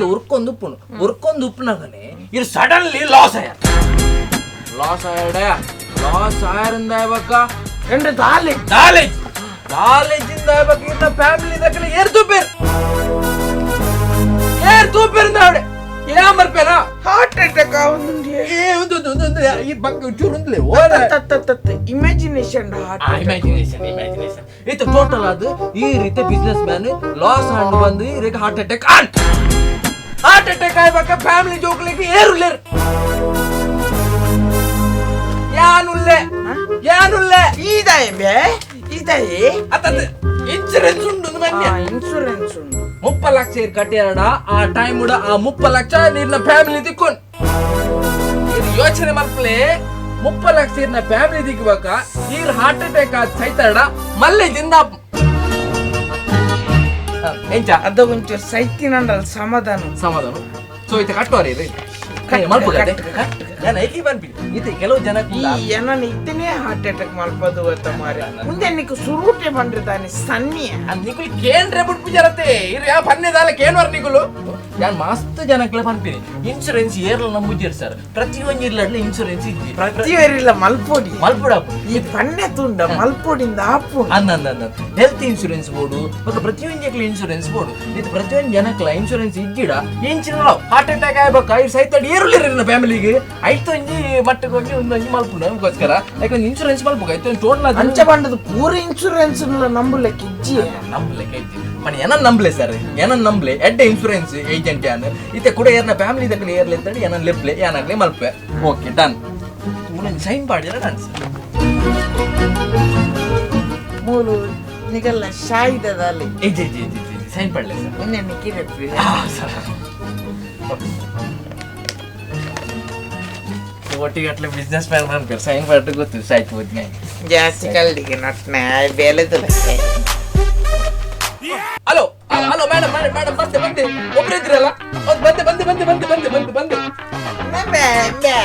ಉರ್ಕೊಂದು ಉಪ್ಪುಂಡು ಉರ್ಕೊಂದು ಉಪ್ಪುನಾಗನೆ ಇದು ಸಡನ್ಲಿ ಲಾಸ್ ಆಯ ಲಾಸ್ ಆಯಡ ಲಾಸ್ ಆಯರಿಂದ ಆಯ್ಬಕ್ಕ రెండు ನಾಲೆಜ್ ನಾಲೆಜ್ ನಾಲೆಜ್ ಇಂದ ಆಯ್ಬಕ್ಕ ಇನ್ನ ಫ್ಯಾಮಿಲಿ ದಕ್ಕಲೆ ಏರ್ ತೂಪೇರ್ ಏರ್ ತೂಪೇರ್ ಅವಡೆ ಏಮರ್ಪೇರಾ హార్ట్ అటాక్ అవుతుంది ఏ ఉంది ఉంది ఉంది ఈ పక్క ಚೂರು ఉందిలే ಓರ ಇಮ್ಯಾಜಿನೇಷನ್ ಹಾರ್ಟ್ ಇಮ್ಯಾಜಿನೇಷನ್ ಇಮ್ಯಾಜಿನೇಷನ್ ಇದು ಟೋಟಲ್ ಅದು ಈ ರೀತಿ ಬಿಸ್ನೆಸ್ ಮ್ಯಾನ್ ಲಾಸ್ ಆಂಡ್ ಬಂದು ಈ ರೀತಿ heart attack on heart attack ಆಯ್ಬಕ್ಕ family ಜೋಕ್ಲಿಗೆ ಏರುಲ್ಲೇರು ಯಾನುಲ್ಲೆ ಯಾನುಲ್ಲೆ ಇದಾಯೆ ಬೇ ಇದಾಯೆ ಅತದ ಇನ್ಸೂರೆನ್ಸ್ ಉಂಡು ಮನ್ಯ ಇನ್ಸೂರೆನ್ಸ್ ಉಂಡು 30 ಲಕ್ಷ ಇರ್ ಕಟ್ಟಿಯಾರಡ ಆ ಟೈಮ್ ಉಡ ಆ 30 ಲಕ್ಷ ನಿನ್ನ ಫ್ಯಾಮಿಲಿ ತಿಕ್ಕೊಂಡು ಇದು ಯೋಚನೆ ಮಲ್ಪಲೆ 30 ಲಕ್ಷ ಇರ್ನ ಫ್ಯಾಮಿಲಿ ದಿಕ್ಬೇಕ ಈರ್ ಹಾರ್ಟ್ ಅಟ್ಯಾಕ್ ಆದ್ ಸೈತಾರಡ ಮಲ್ಲೆ ಜಿಂದ ಎಂಚ ಅದ ಒಂಚೂರು ಸೈತಿನಂಡಲ್ ಸಮಾಧಾನ ಸಮಾಧಾನ ಸೊ ಇತ್ತೆ ಕಟ್ಟುವಾರೆ ಇರು ಮಲ್ಪುಗತೆ ನಾನು ಐಕಿ ಪನ್ಪಿನಿ ಇತ್ತೆ ಕೆಲವು ಜನ ಈ ಏನನ ಇತ್ತನೇ ಹಾರ್ಟ್ ಅಟ್ಯಾಕ್ ಮಲ್ಪದು ಗೊತ್ತ ಮಾರೆ. ಮುಂದೆ ನಿಕ್ ಸುರೂಟೆ ಬಂದ್ರೆ ತಾನೆ ಸನ್ನಿಯ. ನಿಕುಲು ಕೇಂದ್ರ ಬಿಡ್ಪುಜರತೆ ಇರು ಯಾ ಪನ್ನೆದಾಲ ಕೇನ್ವರ್ ನಿಕುಲು. ಯಾನ್ ಮಸ್ತ್ ಜನಕ್ಲೆ ಪನ್ಪಿನಿ ಇನ್ಶೂರೆನ್ಸ್ ಏರ್ಲ ನಂಬುಜೆರ್ ಸರ್. ಪ್ರತಿಯೊಂಜಿ ಇರ್ಲಡ್ಲ ಇನ್ಶೂರೆನ್ಸ್ ಇಜ್ಜಿ. ಪ್ರತಿಯೊರಿಲ್ಲ ಮಲ್ಪೊಡಿ. ಮಲ್ಪುಡಾಪು. ಈ ಪನ್ನೆ ತುಂಡ ಮಲ್ಪೊಡಿಂದ ಆಪು. ಅಂದ ಅಂದ ಅಂದ ಹೆಲ್ತ್ ಇನ್ಶೂರೆನ್ಸ್ ಬೋಡು ಬೊಕ್ಕ ಪ್ರತಿಯೊಂಜಿ ಇನ್ಶೂರೆನ್ಸ್ ಬೋಡು. ಇದು ಪ್ರತಿಯೊಂದು ಜನಕ್ಲ ಇನ್ಶೂರೆನ್ಸ್ ಇಜ್ಜಿಡ ಇಂಚಿನ ಹಾರ್ಟ್ ಅಟ್ಯಾಕ್ ಆಯ್ಬಕ್ಕ ಇರ್ ಸೈತಡ್ ಏರುಲಿರ ಫ್ಯಾಮಿಲಿಗೆ ಐತೊಂಜಿ ಮಟ್ಟಕ್ಕೆ ಒಂಜಿ ಒಂದೊಂಜಿ ಮಲ್ಪುಂಡು. ಅದಕ್ಕೋಸ್ಕರ ಯಾಕಂದ್ರೆ ಇನ್ಶೂರೆನ್ಸ್ ಮಲ್ಪುಗ ಐತೊಂದು ಟೋಟಲ್ ಅಂಚ ಬಂಡದ ಪೂರ ಇನ್ಶೂರೆನ್ಸ್ ನಂಬುಲೆಕ್ ಇಜ್ಜಿ. ನಂಬಲೆಕ್ ಇಜ್ಜಿ ಪಣ ಏನನ್ ನಂಬ್ಲೆ ಸರ್, ಏನನ್ ನಂಬ್ಲೆ ಎಡ್ಡೆ ಇನ್ಶೂರೆನ್ಸ್ ಏಜೆಂಟ್ ಯಾನ್ ಇತ್ತೆ ಕೂಡ ಏರ್ನ ಫ್ಯಾಮಿಲಿ ದಕ್ಕಲೆ ಏರ್ಲೆ ಅಂತೇಳಿ ಏನನ್ ಲೆಪ್ಲೆ ಏನಾಗ್ಲೆ ಮಲ್ಪೆ. Okay done. ಮೂಲೊಂಜಿ ಸೈನ್ ಪಾಡಿರ ಡನ್ ಸರ್. ಮೂಲು ನಿಗಲ್ಲ ಶಾಯಿದದಲ್ಲಿ. ಇಜ್ಜಿ ಇಜ್ಜಿ ಇಜ್ಜಿ ಇಜ್ಜಿ ಸೈನ್ ಪಡ್ಲೆ ಸರ್. ಒಂದೇ ನಿಕ್ಕಿರಪ್ಪಿ. ಸರ್ ಒಟ್ಟಿಗಟ್ಲೆ ಬಿಸ್ನೆಸ್ ಮ್ಯಾನ್ ಅನ್ಪೇರು ಸೈನ್ ಪಾಡ್ ಗೊತ್ತು ಸಾಯ್ತು ಹೋದ್ನೆ. ಜಾಸ್ತಿ ಕಲ್ದಿಗೆ ನಟ್ನೆ ಬೇಲೆದಲ್ಲ. Hello hello madam madam madam ಬಂದೆ ಬಂದೆ ಒಬ್ರು ಇದ್ರಲ್ಲ, ಹೌದು ಬಂದೆ ಬಂದೆ ಬಂದೆ ಬಂದೆ ಬಂದೆ ಬಂದೆ ಬಂದೆ. ಬೇ ಬೇ.